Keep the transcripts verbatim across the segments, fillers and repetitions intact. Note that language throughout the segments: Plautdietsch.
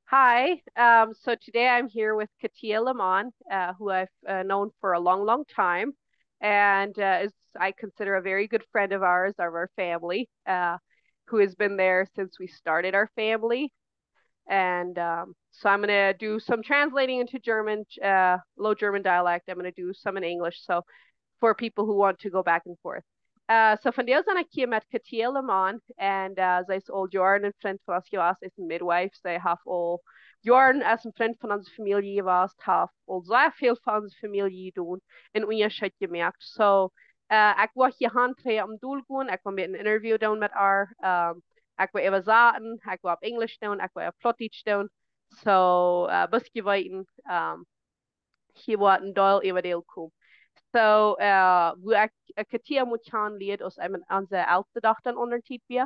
Hi, um, so today I'm here with Katia Lamon, uh, who I've uh, known for a long, long time, and uh, is I consider a very good friend of ours, of our family, uh, who has been there since we started our family. And um, so I'm going to do some translating into German, uh, Low German dialect. I'm going to do some in English. So for people who want to go back and forth. Uh, so vondoag sie ekj hia met Katia Lamon, un uh, see es aul joaren een Frint von ons jewast, see es een midwife. See haft aul joaren aus een Frint von onse Famielje jewast, haft aul sea väl fa onse Famielje jedonen un Unjascheet jemoakt. So uh, ekj woa hia han tree om doel gonen, ekj woa een Interview doonen met äa. Um, ekj woa äwasaten, ekj woa opp Enjlisch doonen, ekj woa opp Plautdietsch doonen. So uh, best jie weeten, um, hia woat een Deel äwa Deel komen. So uh, woo ekj uh, Katia mol kjanen lieed, aus ekj met onse elste Dochta en onse Tiet wia.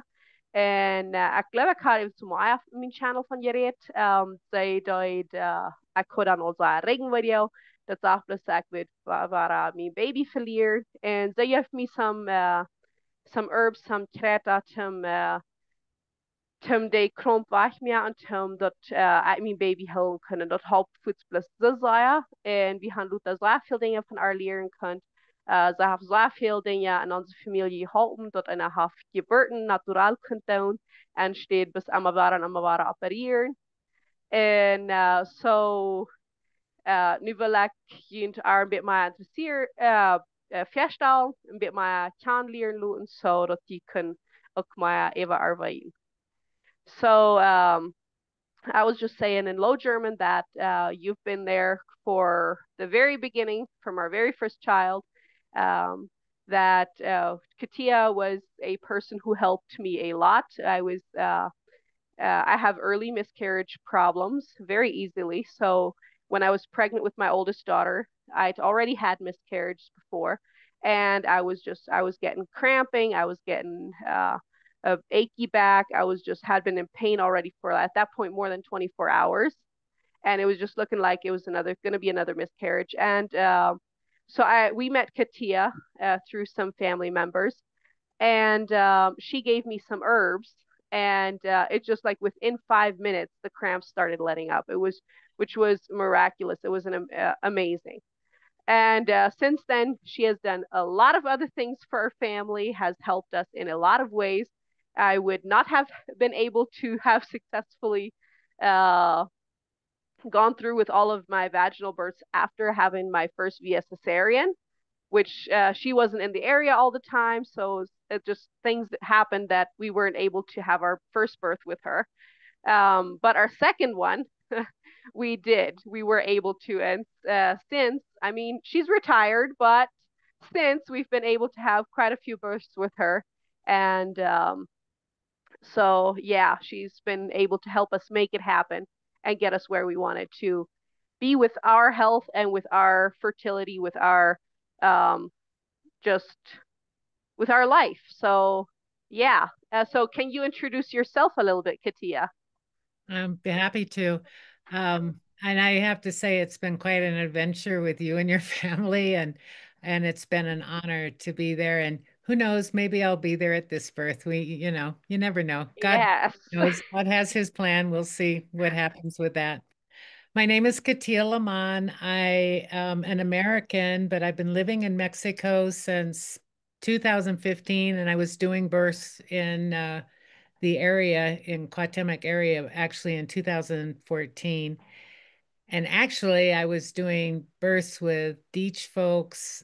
Un uh, ekj jleew, ekj haud eemol mol opp mienen Channel von jerät. Um, see deed, uh, ekj haud dan aul soo een Reagan-Video, daut sach bloos, ekj wudd woa, woa uh, mien Baby velieren. Un see jeef mie some, uh, some herbs, some Kjräuta, some uh, toom dee Kjromp wajchmoaken un toom daut uh, ekj mien Baby hoolen kunn. Daut holp fuaz bloos soo sea. Un wie han lota sea väl Dinja von äa lieren kunt. Uh, see haft sea väl Dinja en onse Famielje jeholpen, daut eena haft Jeburten natural kunt doonen, enne Städ bloos emma wada un emma wada operieren. Un uh, so uh, nu well ekj junt äa een bät mea interessieren, uh, uh, faststalen, een bät mea kjanen lieren loten, so daut jie kunnen uk mea äwa äa weeten. So um, I was just saying in Low German that uh, you've been there for the very beginning, from our very first child. Um, that uh, Katia was a person who helped me a lot. I was, uh, uh, I have early miscarriage problems very easily. So when I was pregnant with my oldest daughter, I'd already had miscarriages before, and I was just, I was getting cramping, I was getting uh, a achy back. I was just, had been in pain already for, at that point, more than twenty-four hours. And it was just looking like it was another, gonna be another miscarriage. And uh, so I, we met Katia uh, through some family members, and um, she gave me some herbs, and uh, it just, like, within five minutes, the cramps started letting up. It was, which was miraculous. It was an, uh, amazing. And uh, since then, she has done a lot of other things for our family, has helped us in a lot of ways. I would not have been able to have successfully uh, gone through with all of my vaginal births after having my first via cesarean, which uh, she wasn't in the area all the time. So it just, things that happened that we weren't able to have our first birth with her. Um, but our second one, we did. We were able to. And uh, since, I mean, she's retired, but since, we've been able to have quite a few births with her. And um, so, yeah, she's been able to help us make it happen and get us where we wanted to be with our health and with our fertility, with our um, just with our life. So, yeah. Uh, so, can you introduce yourself a little bit, Katia? I'd be happy to. Um, and I have to say, it's been quite an adventure with you and your family, and and it's been an honor to be there. And who knows, maybe I'll be there at this birth. We, you know, you never know. God Yes. knows. God has his plan. We'll see what happens with that. My name is Katia Lamon. I am an American, but I've been living in Mexico since two thousand fifteen, and I was doing births in uh, the area, in Cuauhtémoc area, actually in two thousand fourteen. And actually, I was doing births with Deech folks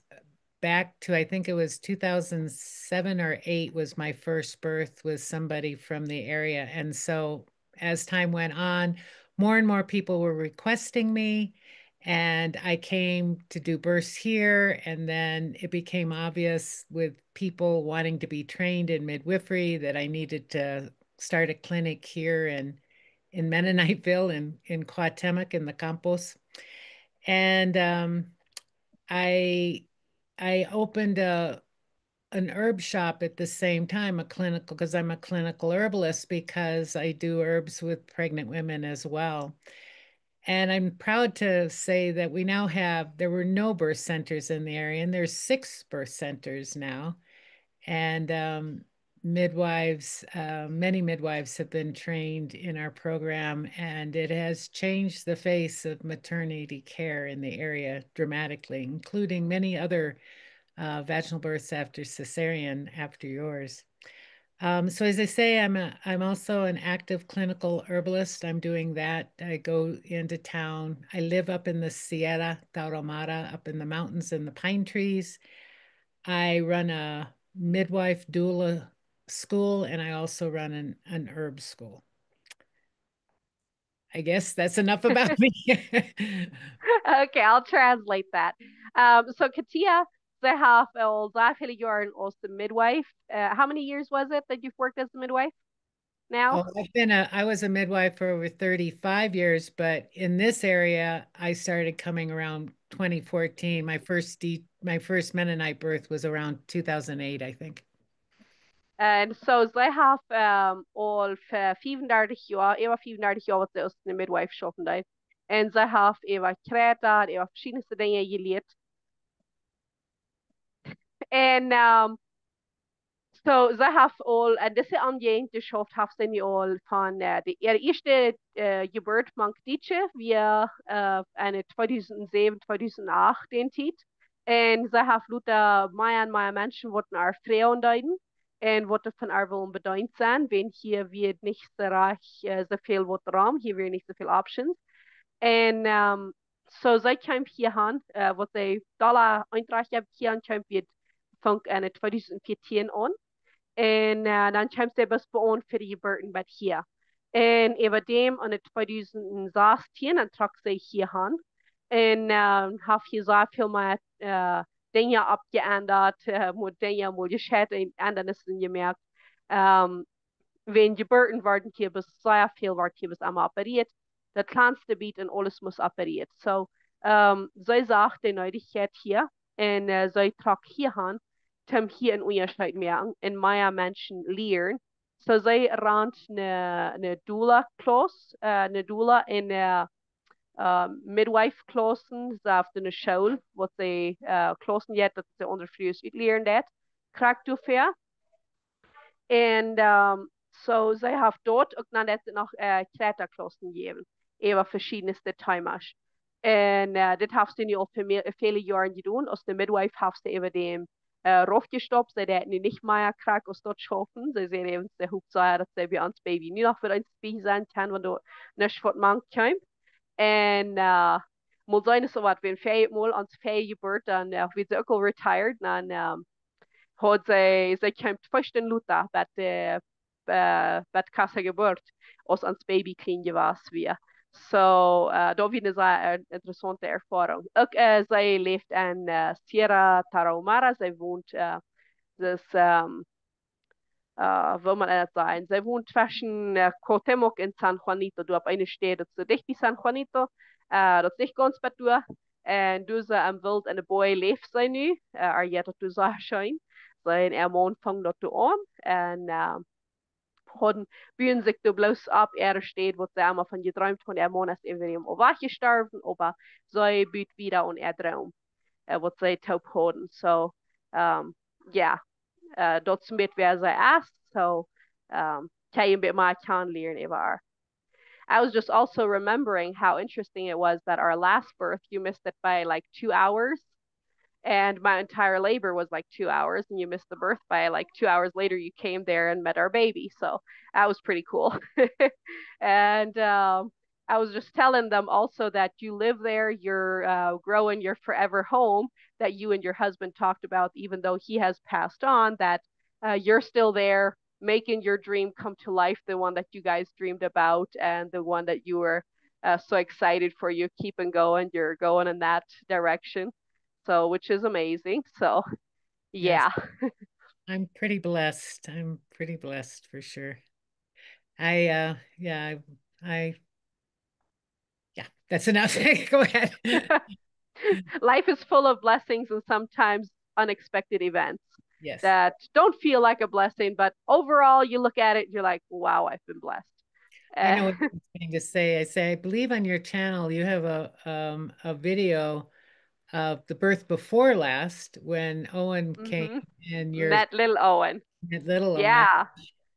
back to, I think it was two thousand seven or eight was my first birth with somebody from the area. And so as time went on, more and more people were requesting me, and I came to do births here. And then it became obvious with people wanting to be trained in midwifery that I needed to start a clinic here in, in Mennonitville in, in Cuauhtémoc in the Campos. And um, I, I opened a, an herb shop at the same time, a clinical, because I'm a clinical herbalist, because I do herbs with pregnant women as well. And I'm proud to say that we now have, there were no birth centers in the area, and there's six birth centers now. And um, midwives, uh, many midwives have been trained in our program, and it has changed the face of maternity care in the area dramatically, including many other uh, vaginal births after cesarean after yours. Um, so as I say, I'm a, I'm also an active clinical herbalist. I'm doing that. I go into town. I live up in the Sierra Tarahumara, up in the mountains and the pine trees. I run a midwife doula school, and I also run an, an herb school. I guess that's enough about me. Okay, I'll translate that. Um, so Katia, ze haft aul sea väl Joaren aus de midwife. Uh, how many years was it that you've worked as a midwife now? Oh, I've been a, I was a midwife for over thirty-five years, but in this area, I started coming around twenty fourteen. My first de-, my first Mennonite birth was around two thousand eight, I think. Un so, ze haft, um, aul fa fiefundartich Joa, äwa fiefundartich Joa waut ze aus ne midwife schaufen deed. Un ze haft äwa Kjreeta, äwa veschiedne Dinja jelieet. Un, um, so, ze haft aul, un dise Omjäajent jeschauft haft see nu aul von, uh, de, äare ieeschte, uh, Jeburt mank Dietsche, wia, uh, enne tweedusent säwen, tweedusent acht dän Tiet. Un ze haft lota mea un mea Menschen waut no äa froagen deeden un waut doa von äa wullen bedeent sennen, wiels hia wia nich soo rajcht, uh, soo väl waut rom, hia wia nich soo väl options. Un, um, so see kjeem hia han, uh, waut see dolla Eentrajcht hia han kjeem, wia funk enne tweedusent vieetieen aun. Un, uh, dan kjeem see bloos bie ons fa de Jeburten bat hia. Un äwa däm enne tweedusent sastieen, dan trock see hia han. Un, uh, haft hia sea väl mea, uh, Dinja oppjeendat, uh, mol Dinja, mol jescheit un Endanissen jemoakt. Um, wiels Jeburten worden hia bloos sea väl, wort hia bloos emma operieet. Daut kjlanste bät un aules must operieet. So, um, see sach de Needichkjeit hia un, uh, see trock hia han, toom hia een Unjascheet moaken un mea Menschen lieren. So see rant ne, ne doula class, uh, ne doula un, uh, uh, midwife classen, see haft ne School, waut see, uh, classen jeit, daut see aundre Frues utlieren deit. Krakjt doafäa. Un, um, so see haft doa uk dan daut noch, uh, Kjreeta classen jejäft, äwa veschiedne Temas. Un, uh, dit haft see nu aul fa me-, väle Joaren jedonen. Aus ne midwife haft see äwa däm, uh, raufjestopt. See deit nu nich mea krakjt aus daut schaufen. See säd äwent, see hoopt sea, daut see bie ons Baby nu noch fa ons bie sennen kaun, wan doa nuscht waut mank kjemt. Un, uh, mol seenen, soo waut, wan fäa mol ons fäa Jeburt, dan, uh, wia see uk aul retired, dan, um, haud see, see kjeem twee Stunden lota bat, uh, uh, bat Casa Jeburt, aus ons Baby kjlien jewast wia. So, uh, daut wia ne sea, uh, interessaunte Erfoarunk. Uk, uh, see läft en, uh, Sierra Tarahumara, see wont, uh, daut, um, uh, woo mott eena daut sajen? See wont tweschen, uh, Cuauhtémoc un San Juanito, doa opp eene Städ, daut es soo dicht bie San Juanito, uh, daut es nich gaunz bat doa. Un doa see em Woolt enne Boaj läft see nu, uh, äa jeit daut doa sea scheen. See un äa Maun fungen daut doa aun. Un, uh, hauden, buen sikj doa bloos opp äare Städ, waut see emma von jedreemt hauden. Äa Maun es äwent aul wajchjestorwen, oba see buen wieda aun äa Droom, uh, waut see toop hauden. So, um, yeah, uh, daut es een bät wäa see es. So, um, kaun een bät mea kjanen lieren äwa äa. I was just also remembering how interesting it was that our last birth, you missed it by, like, two hours. And my entire labor was, like, two hours, and you missed the birth by, like, two hours later, you came there and met our baby. So that was pretty cool. And, um, I was just telling them also that you live there, you're, uh, growing your forever home that you and your husband talked about, even though he has passed on, that, uh, you're still there making your dream come to life, the one that you guys dreamed about and the one that you were, uh, so excited for. You're keeping going, you're going in that direction. So, which is amazing. So, yeah. I'm pretty blessed. I'm pretty blessed for sure. I, uh, yeah, I, I, yeah, that's enough. Go ahead. Life is full of blessings and sometimes unexpected events, yes, that don't feel like a blessing, but overall you look at it, you're like, "Wow, I've been blessed." I know what you're going to say. I say, I believe on your channel you have a, um, a video of the birth before last when Owen came and your, that little Owen. That little one. Yeah.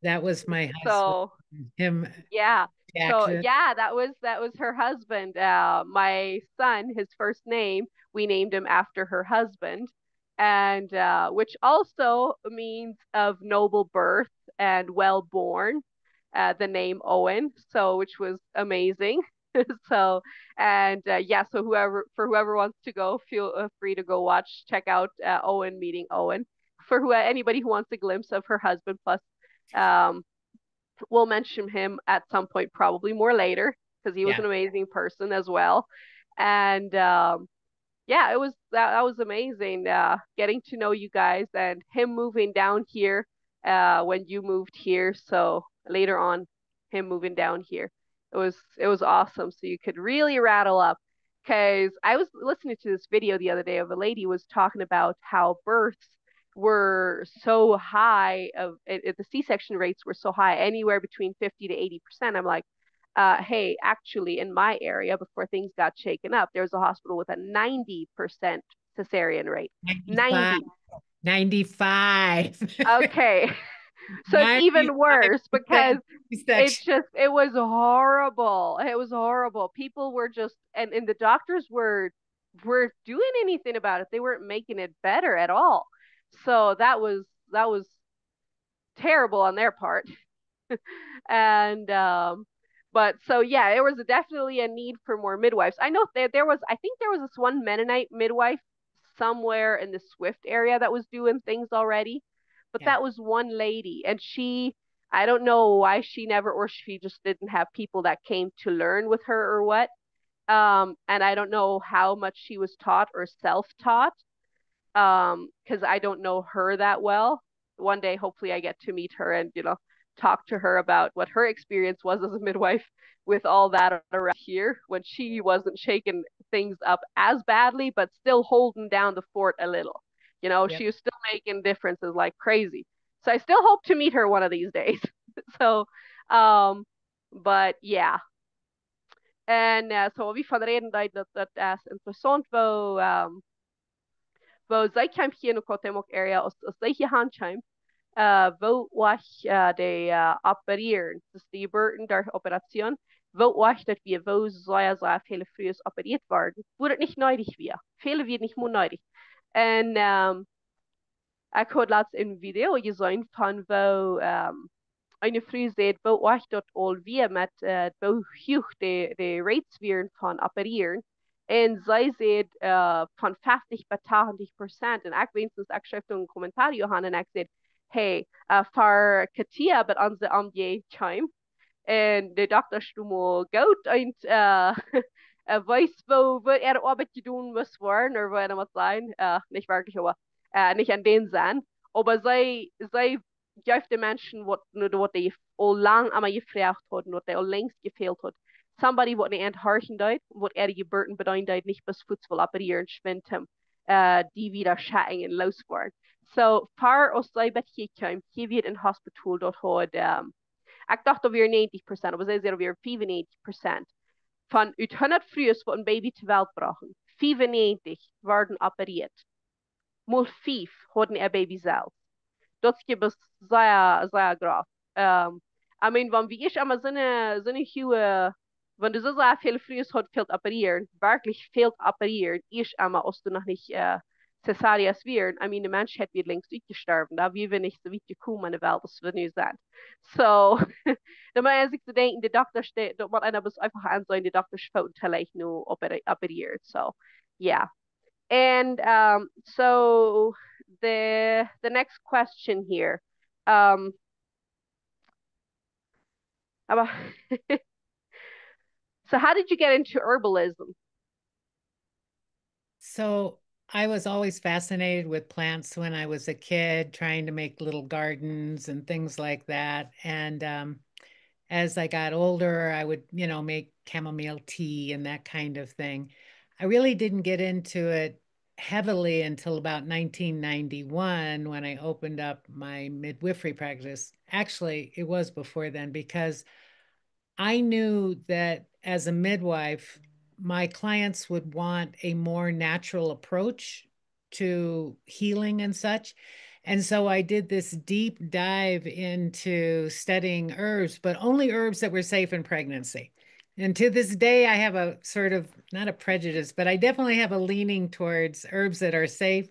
That was my husband. So Him, yeah. So Jackson. Yeah, that was that was her husband. Uh, my son, his first name, we named him after her husband, and uh, which also means of noble birth and well born. Uh, the name Owen, so which was amazing. So and uh, yeah, so whoever for whoever wants to go, feel uh, free to go watch, check out uh, Owen meeting Owen. For who anybody who wants a glimpse of her husband, plus um, we'll mention him at some point, probably more later, because he was Yeah. an amazing person as well. And um, yeah, it was that, that was amazing uh, getting to know you guys and him moving down here uh, when you moved here. So later on, him moving down here, it was it was awesome. So you could really rattle up, because I was listening to this video the other day of a lady was talking about how births were so high of it, it- the C-section rates were so high, anywhere between fifty to eighty percent. I'm like, uh, hey, actually, in my area, before things got shaken up, there was a hospital with a ninety percent cesarean rate. Ninety. Ninety-five. Okay. So it's even worse because it's It's just, it was horrible. It was horrible. People were just, and, and the doctors were, were doing anything about it. They weren't making it better at all. So that was, that was terrible on their part. And, um, but so, yeah, there was definitely a need for more midwives. I know there, there was, I think there was this one Mennonite midwife somewhere in the Swift area that was doing things already, but Yeah. that was one lady, and she, I don't know why she never, or she just didn't have people that came to learn with her or what. Um, and I don't know how much she was taught or self-taught, um, because I don't know her that well. One day, hopefully, I get to meet her and, you know, talk to her about what her experience was as a midwife with all that around here when she wasn't shaking things up as badly, but still holding down the fort a little. You know, Yep. She was still making differences like crazy. So I still hope to meet her one of these days. So, um, but yeah. And uh, so wie von reden, daut, daut, daut es interessant, wo, um, wo see kjemt hia en de Cuauhtémoc area, aus, aus see hia han kjemt, uh, wo oajch uh, de uh, operieren, dus de Geburten, de Operation, wo oajch daut wia, wo sea, sea väle Frues operiert worden, wua daut nich needich wia. Väle wia nich mea needich. Und um, ekj haud latst een Video jeseenen von wo um, eene Fru säd, wo oajch daut aul wia met uh, wo huach de, de rates wieren von operieren. Und see säd uh, von feftig bat tachentich Prozent. Und ekj weens, ekj schreef doa een Kommentar, Johan, und ekj säd, hey, uh, fa Katia, bat onse M D kjeem, un de Dokta stunt aul goot un uh, uh, wees woo, woo äare Oabeit jedonen must woaren, ooda woo eena mott sajen, uh, nich werkjlich, oba uh, nich aun dän Senn. Oba see, see jeef de Menschen waut, waut dee aul lang emma jefroacht hauden, waut dee aul längst jefält haud. Somebody waut nich aun horchen deed, waut äare Geburten bedeenen deed, nich bloos fuaz well operieren, schwind am, uh, dee wada schekjen un looswoaren. So, fa aus see bat hia kjeem, hia wia een Hospital, daut haud, um, ekj docht, daut wia negentig Prozent, oba see säd, daut wia fiefunnäajentich Prozent. Von ut hundat Frues waut een Baby to Welt brochten, fiefunnäajentich worden operieet. Mol fief hauden äa Baby selfst. Daut es sea, sea groff. Um, I mean, wan wie ieescht emol soone, soone huage, wan du soo sea väl Frues hast, väl operieren, werkjlich väl operieren, ieescht emol, aus du noch nich uh, Cesareas wieren, I mean, de Menschheit wia längst utjestorwen, doa wia wie nich soo wiet jekomen aun de Welt aus wie nu sent. So, dan mott eena sikj soo denkjen, de Dokta, daut mott eena bloos eefach aunseenen, de Dokta foten to leicht nu operi-, operieren. So, yeah. And um, so the the next question here. Um, aber so how did you get into herbalism? So I was always fascinated with plants when I was a kid, trying to make little gardens and things like that. And um, as I got older, I would, you know, make chamomile tea and that kind of thing. I really didn't get into it heavily until about nineteen ninety-one when I opened up my midwifery practice. Actually, it was before then, because I knew that as a midwife, my clients would want a more natural approach to healing and such. And so I did this deep dive into studying herbs, but only herbs that were safe in pregnancy. And to this day, I have a sort of, not a prejudice, but I definitely have a leaning towards herbs that are safe.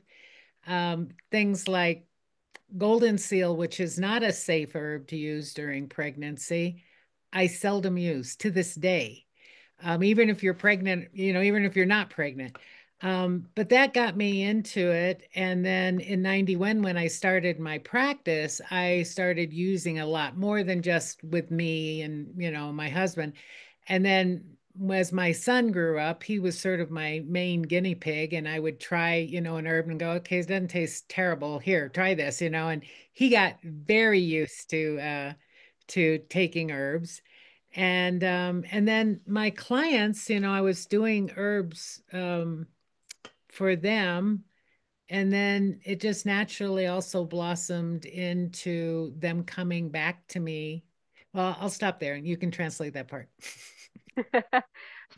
Um, things like golden seal, which is not a safe herb to use during pregnancy, I seldom use to this day. Um, even if you're pregnant, you know, even if you're not pregnant. Um, but that got me into it. And then in ninety-one, when I started my practice, I started using a lot more than just with me and, you know, my husband. And then as my son grew up, he was sort of my main guinea pig, and I would try, you know, an herb and go, "Okay, it doesn't taste terrible. Here, try this," you know, and he got very used to, uh, to taking herbs. And, um, and then my clients, you know, I was doing herbs, um, for them. And then it just naturally also blossomed into them coming back to me. Well, I'll stop there and you can translate that part.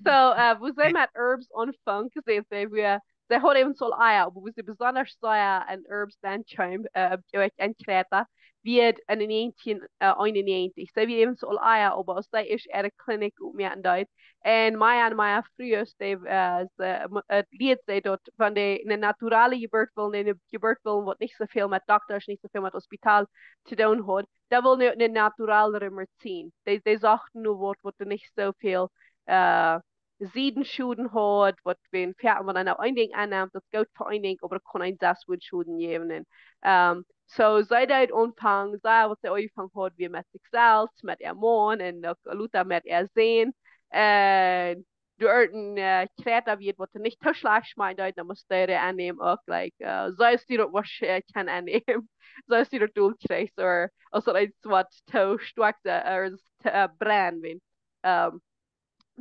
So, uh, woo see met herbs aunfangen, see, see, woo see haud äwent aul ea, oba woo see besonda sea aun herbs dan kjeem, äh, en Kjräta, wia daut en de negentien, äh, eenunnäajentich. See wia äwent aul ea, oba aus see ieescht äare Klinik opmoaken deed. Un mea un mea Frues, see, äh, see, äh, lieed see daut wan dee ne naturale Jeburt wullen, ne Jeburt wullen, waut nich soo väl met Dokta, nich soo väl met Hospital to doonen haud, dan wullen see ne naturalere Medizin. Dee, dee sochten no waut, waut doa nich soo väl, äh, Siedenschoden haud, waut wan, wan eena een Dinkj aunnemt, daut es goot fa een Dinkj, oba daut kaun eenem selfst Schoden jäwen. Un, ähm, so, see deed aunfangen, see, waut see aunjefangen haud, wia met sikj selfst, met äa Maun un uk lota met äa Sän. Un doa een, äh, Kjräta wia, waut nich too schlajcht schmakjen deed, dan must see daut aunnämen uk, like, äh, see es dee daut waut, äh, kaun aunnämen. See es dee daut dol kjricht, or aus daut eent waut too stoakj, äh, es, äh, brennt, wan, ähm,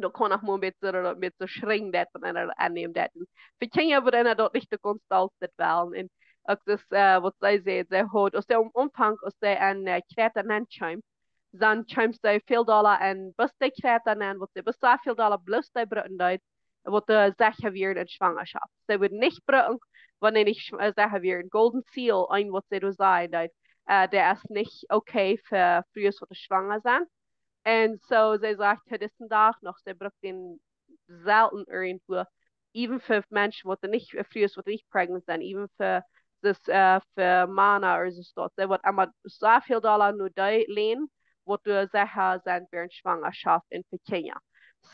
daut kaun noch mau een bät, daut een bät schrinjen deit wan eena daut aunnämen deit. Un fa Kjinja wudd eena daut nich de Konstalt dit wellen. Un uk daut, äh, waut see säd, see haud, aus see aum Aunfank, aus see aun, äh, Kjräta rankjeem, dan kjeem see väl dolla aun bestiemde Kjräta aun, waut see bestiemd väl dolla bloos dee brucken deed, waut doa secha wieren en Schwangerschaft. See wudd nich brucken, wan dee nich schw-, äh, secha wieren. Golden Seal, een waut see doa säd, dee, äh, dee es nich okay fa Frues waut schwanga sent. Un so, see sajcht, to disen Dach noch, see brukt dän selten irjentwua, even fa Menschen waut nich, äh, Frues waut nich pregnant sent, even fa, daut, äh, fa Mana or soo waut. See woat emma soo väl dolla no dee länen, waut doa secha sent wieren Schwangerschaft un fa Kjinja.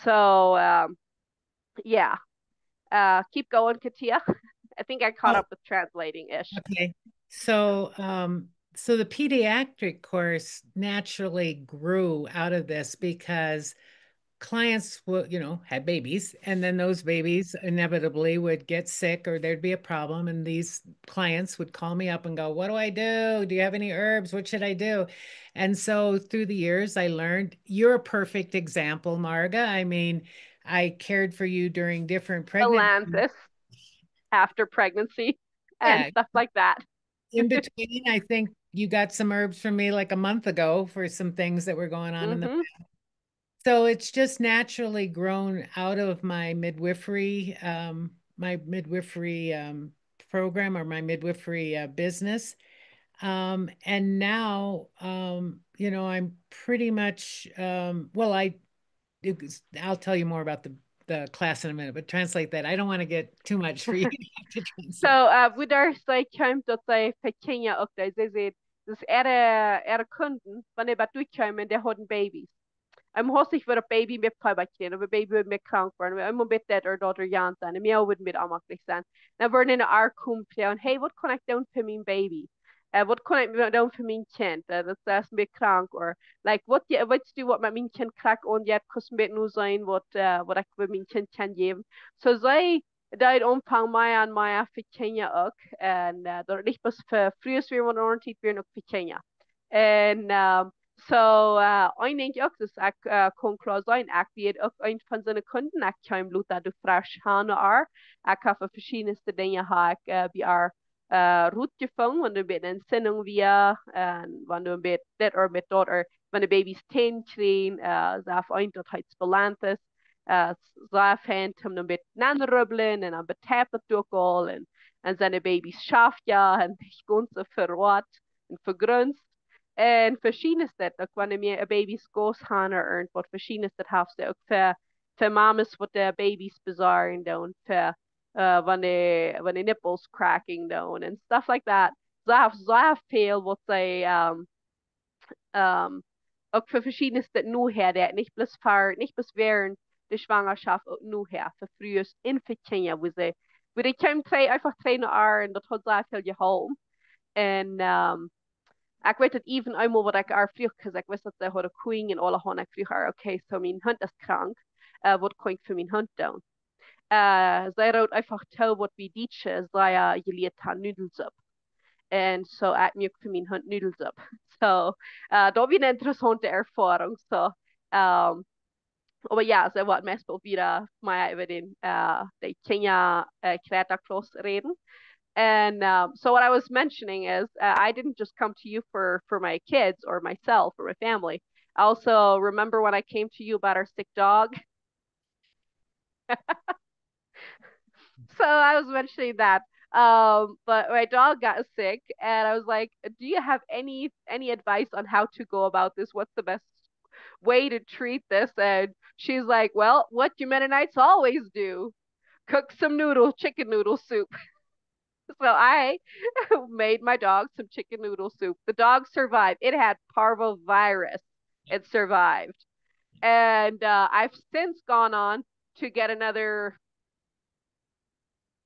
So, ähm, yeah. Uh, keep going, Katia. I think I caught Oh, up with translating ish. okay. So, um, so the pediatric course naturally grew out of this because clients will, you know, had babies, and then those babies inevitably would get sick or there'd be a problem. And these clients would call me up and go, "What do I do? Do you have any herbs? What should I do?" And so through the years, I learned, you're a perfect example, Marga. I mean, I cared for you during different pregnancies. Galantis after pregnancy and Yeah. stuff like that. In between, I think you got some herbs from me like a month ago for some things that were going on in the Mm-hmm. So it's just naturally grown out of my midwifery, um, my midwifery, um, program or my midwifery, uh, business. Um, and now, um, you know, I'm pretty much, um, well, I, it's- I'll tell you more about the, the class in a minute, but translate that. I don't want to get too much for you to translate. So, uh, woo daut see kjemt daut see fa Kjinja uk, dee, see säd, daut äare, äare Kunden, wan dee bie dee kjeemen, dee hauden Babys. Un haustich wudd daut Baby met Fieber kjrieen, ooda daut Baby wudd krank woaren, ooda een Bät dit ooda daut ooda jant sennen, un mie wudd een bät onjemaklich sennen. Dan wudden see no äa komen un froagen, "Hey, waut kaun ekj doonen fa mien Baby? Uh, waut kaun ekj doonen fa mien Kjint? Uh, daut es een bät krank," or, like, "Waut, jie, weetst du waut met mien Kjint krakjt aunjeit, kaust een bät no seenen waut, uh, waut ekj fa mien Kjint kaun jäwen?" So see deed aunfangen mea un mea fa Kjinja uk. Un, uh, daut nich bloos fa Frues wia, waut aun Tiet wia, uk fa Kjinja. Un, um, so, uh, ekj denkj uk, daut ekj, uh, kaun kloa sennen, ekj wia uk een von siene Kunden, ekj kjeem lota doa fresch han no äa. Ekj hab veschiedne Dinja hab ekj, uh, bie äa, uh, rutjefungen, wan doa een bät Entzündung wia, un wan doa een bät dit ooda met daut, ooda wan de Babys Tän kjrieen, uh, see haft eent daut heet Spillantis, uh, see fangt aun een bät aun to rubblen un dan betiept daut uk aul un, dan sent de Babys schaft, jo, un nich gaunz soo verroat un vegrunzt. Un veschiednet, uk wan dee mea Babys gaunz han ooda irjentwaut veschiednet, daut haft see uk fa, fa Mamas waut de Babys besorjen doonen, fa, uh, wan dee, wan dee Nipples cracking doonen and stuff like that. Soo haft, soo haft väl waut see, um, um, uk fa veschiednet nohäa, daut nich bloos fa, nich bloos wäarent de Schwangerschaft, uk nohäa, fa Frues un fa Kjinja, woo see, woo dee kjeemen twee, eefach twee no ar un daut haft sea väl jeholpen. Un, um, ekj weet daut even eemol waut ekj ar fruach, 'cause ekj wist daut see haud Kjinja un aule hauden, ekj fruach ar, okay, soo mien Hunt es krank, uh, waut kaun ekj fa mien Hunt doonen? Uh, see roopt eefach too waut wie Dietsche sea jelieet han, Nudelsupp. Un soo ekj muak fa mien Hunt Nudelsupp. Soo, uh, daut wia eene interessaunte Erfoarunk. Soo, um, oba jo, see woat meist boolt wada mea äwa dän, uh, de Kjinja, uh, Kjleedaklauss räden. And, um, so what I was mentioning is, uh, I didn't just come to you for, for my kids or myself or my family. I also remember when I came to you about our sick dog. So I was mentioning that. Um, but my dog got sick, and I was like, "Do you have any, any advice on how to go about this? What's the best way to treat this?" And she's like, "Well, what you Mennonites always do, cook some noodle, chicken noodle soup." So I made my dog some chicken noodle soup. The dog survived. It had parvovirus. It survived. And, uh, I've since gone on to get another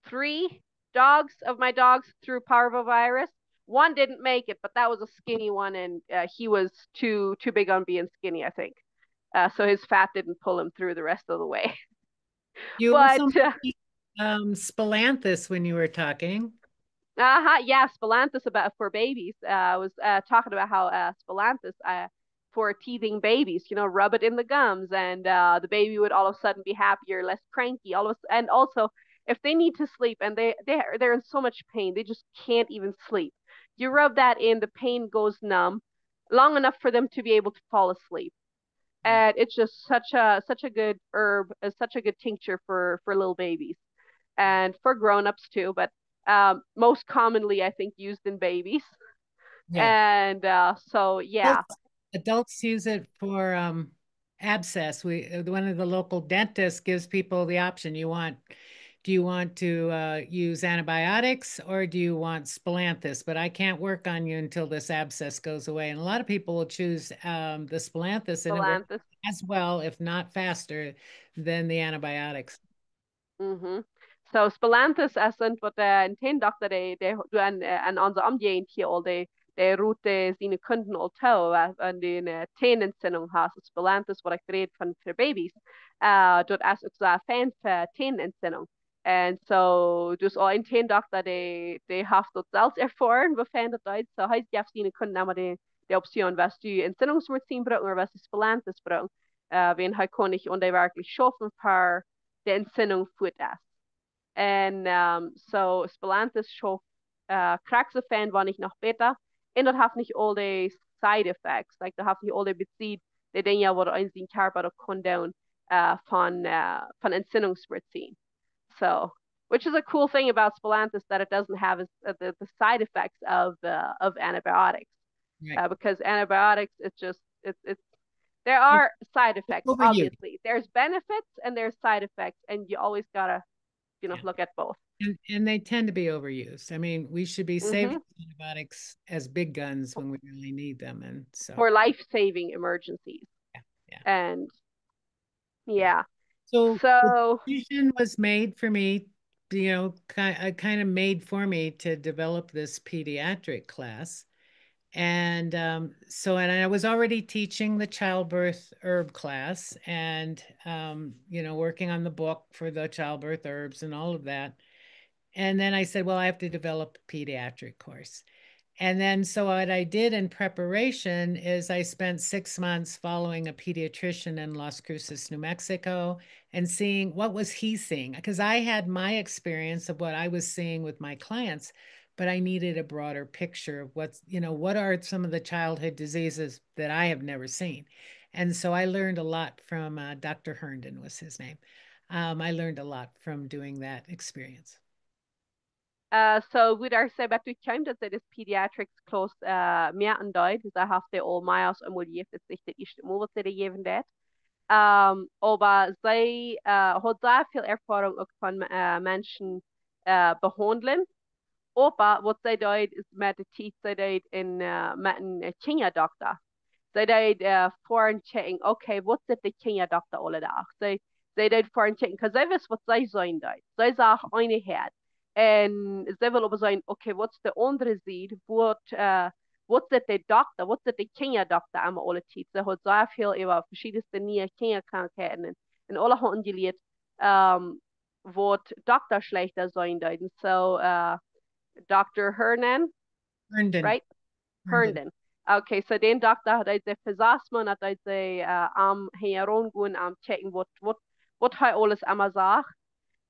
three dogs of my dogs through parvovirus. One didn't make it, but that was a skinny one, and, uh, he was too, too big on being skinny, I think. Uh, so his fat didn't pull him through the rest of the way. You also But, uh, mentioned, um, Spilanthes when you were talking. Uh-huh, yeah, Spilanthes about, for babies. Uh, I was, uh, talking about how, uh, Spilanthes, uh, for teething babies, you know, rub it in the gums, and, uh, the baby would all of a sudden be happier, less cranky, all of a s-, and also, if they need to sleep and they, they, they're in so much pain, they just can't even sleep. You rub that in, the pain goes numb long enough for them to be able to fall asleep. And it's just such a, such a good herb, uh, such a good tincture for, for little babies and for grown-ups too, but, um, most commonly, I think, used in babies. Yeah. And, uh, so, yeah. Adults, adults use it for, um, abscess. We, uh, one of the local dentists gives people the option. You want, do you want to, uh, use antibiotics or do you want Spilanthes? But I can't work on you until this abscess goes away. And a lot of people will choose, um, the Spilanthes, and it works Spilanthes as well, if not faster, than the antibiotics. Mhm. So, Spilanthes es eent waut, äh, een Tändokta, dee, dee, dee aun, äh, aun onse Omjäajent hia aul, dee, dee rot, äh, siene Kunden aul too, äh, wan du eene, äh, Tänentzündung hast. Spilanthes, waut ekj räd von fa Babys. Äh, daut es uk soo fein fa Tänentzündung. Un soo, dus aul een Tändokta, dee, dee haft daut selfst erfoaren, woo fein daut deit. Soo, hee jeft siene Kunden emma de, de Option, west du Entzündungsmedizin brucken ooda west du Spilanthes brucken. Äh, wan hee kaun nich aun dee werkjlich schaufen, ver de Entzündung fuat es. Un, ähm, soo, Spilanthes schauft, äh, krakjt soo fein, wan nich noch bäta. Un daut haft nich aul de side effects. Like, daut haft nich aul de besied, de Dinja, waut een sien Kjarpa uk kaun doonen, äh, von, äh, von Entzündungsmedizin. So, which is a cool thing about Spilanthes, that it doesn't have, uh, the, the side effects of, uh, of antibiotics. Right. Uh, because antibiotics, it's just, it's, it's, there are side effects, obviously. There's benefits and there's side effects, and you always gotta, you know, look at both. And, and they tend to be overused. I mean, we should be saving antibiotics as big guns when we really need them, and so. For life-saving emergencies. Yeah, yeah. And Yeah. So, so the decision was made for me, you know, ki-, uh, kind of made for me to develop this pediatric class. And, um, so, and I was already teaching the childbirth herb class and, um, you know, working on the book for the childbirth herbs and all of that. And then I said, "Well, I have to develop a pediatric course." And then, so what I did in preparation is I spent six months following a pediatrician in Las Cruces, New Mexico, and seeing what was he seeing. 'Cause I had my experience of what I was seeing with my clients, but I needed a broader picture of what's, you know, what are some of the childhood diseases that I have never seen. And so I learned a lot from, uh, Doctor Herndon was his name. Um, I learned a lot from doing that experience. Uh, so, woo daut see bat doa kjeem, daut see dise Pediatrics Class uh, moaken deed, see haft dee aul mea aus eemol jejäft, daut es nich daut ieeschte Mol, waut see dee jäwen deed. Um, oba see uh, haud sea väl Erfoarunk uk von uh, Menschen uh, behaundlen. Oba waut see deed, es met de Tiet, see deed een, uh, met een uh, Kjinjadokta. See deed uh, foaren checken, okay, waut sitt de Kjinjadokta aule Dach? See, see deed foaren checken, 'cause see wist, waut see seenen deed. See sach Eenheit. Un see wull oba seenen, okay, waut es de aundre Sied? Waut, uh, waut sitt de Dokta? Waut sitt de Kjinjadokta emma aule Tiet? See haud sea väl äwa veschiedne niee Kjinjakrankheiten un, un aule hauden jelieet, um, waut Dokta schlajchta seenen deeden. So, uh, Dokta Herndon, Herndon. Right? Herndon. Okay, so dän Dokta, daut deed see fa sas Moonat, daut deed see uh, aum hinjaraun gonen, aum checken, waut, waut, waut hee aules emma sach.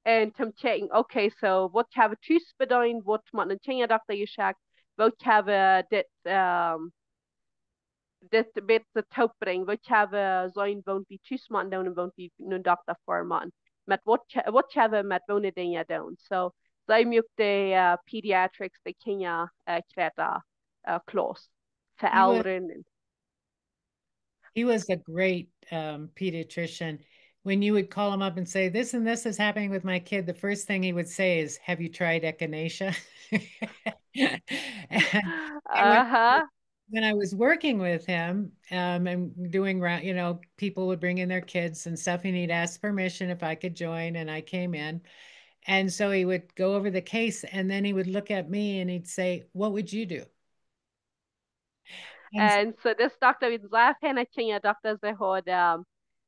Un toom checken, okay, so, waut hab wie tus bedeent, waut mott no een Kjinjadokta jeschekjt, waut hab wie dit, um, dit bät toop brinjen, waut hab wie seenen, waut wie tus motten doonen un waut wie no een Dokta foaren motten. Met waut, waut hab wie met woone Dinja doonen. So, see muak de uh, Pediatrics, de Kjinja uh, Kjräta uh, Class fa Elren. He was a great um, pediatrician. When you would call him up and say, "This and this is happening with my kid," the first thing he would say is, "Have you tried echinacea?" Uh-huh. When I was working with him um, and doing, you know, people would bring in their kids and stuff, and he'd ask permission if I could join, and I came in. And so he would go over the case, and then he would look at me and he'd say, "What would you do?" Un so, so dis Dokta wia een sea fiena Kjinjadokta, see haud, um,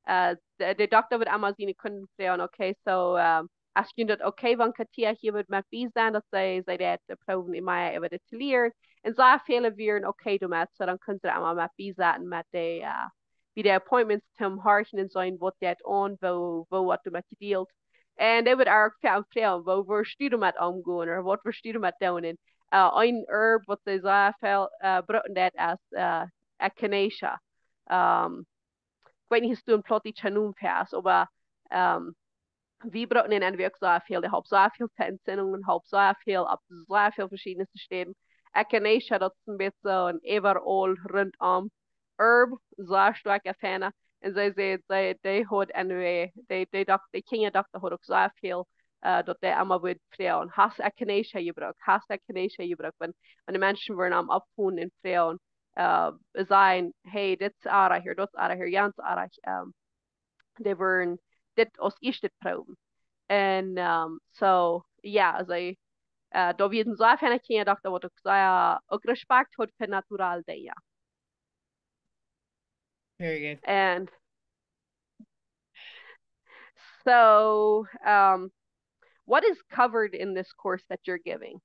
uh, de, de Dokta wudd emma siene Kunden froagen, okay, so, um, es junt daut okay, wan Katia hia wudd met bie sennen, daut see, see deed proowen, mea äwa dit to lieren. Un sea väle wieren okay doamet, so dan kunnen see emma met bie sennen met de, uh, bie de Appointments toom horchen un seenen, waut deit aun, woo, woo woat doamet jedealt. Un dee wudd uk froagen, woo wurscht du doamet omgonen, ooda waut wurscht du doamet doonen? Un uh, een herb, waut see sea väl uh, brucken deed, es uh, echinacea. Um, ekj weet nich, aus du een Plautdietscha Nomen fa hast, oba um, wie brucken dän uk sea väl. Dee halpt sea väl fa Entzündungen, halpt sea väl opp sea väl veschiedne Städen. Echinacea, daut es een bät soo een äwaraul, runtom herb, sea stoakja fiena. Un see säd, see, dee haud anyway, dee, dee Dok-, de Kjinjadokta haud uk sea väl, uh, daut dee emma wudd froagen, hast echinacea jebrukt, hast echinacea jebrukt, wan, wan de Menschen wudden am oppfonen un froagen, uh, sajen, hey, dit es oajch, ooda daut es oajch, ooda jant es oajch, um, dee wudden dit aus ieeschtet proowen. Un, um, so, jo, see, uh, doa wia een sea fiena Kjinjadokta, waut uk sea, uk Respekt haud fa natural Dinja. Very good. And so, um, what is covered in this course that you're giving?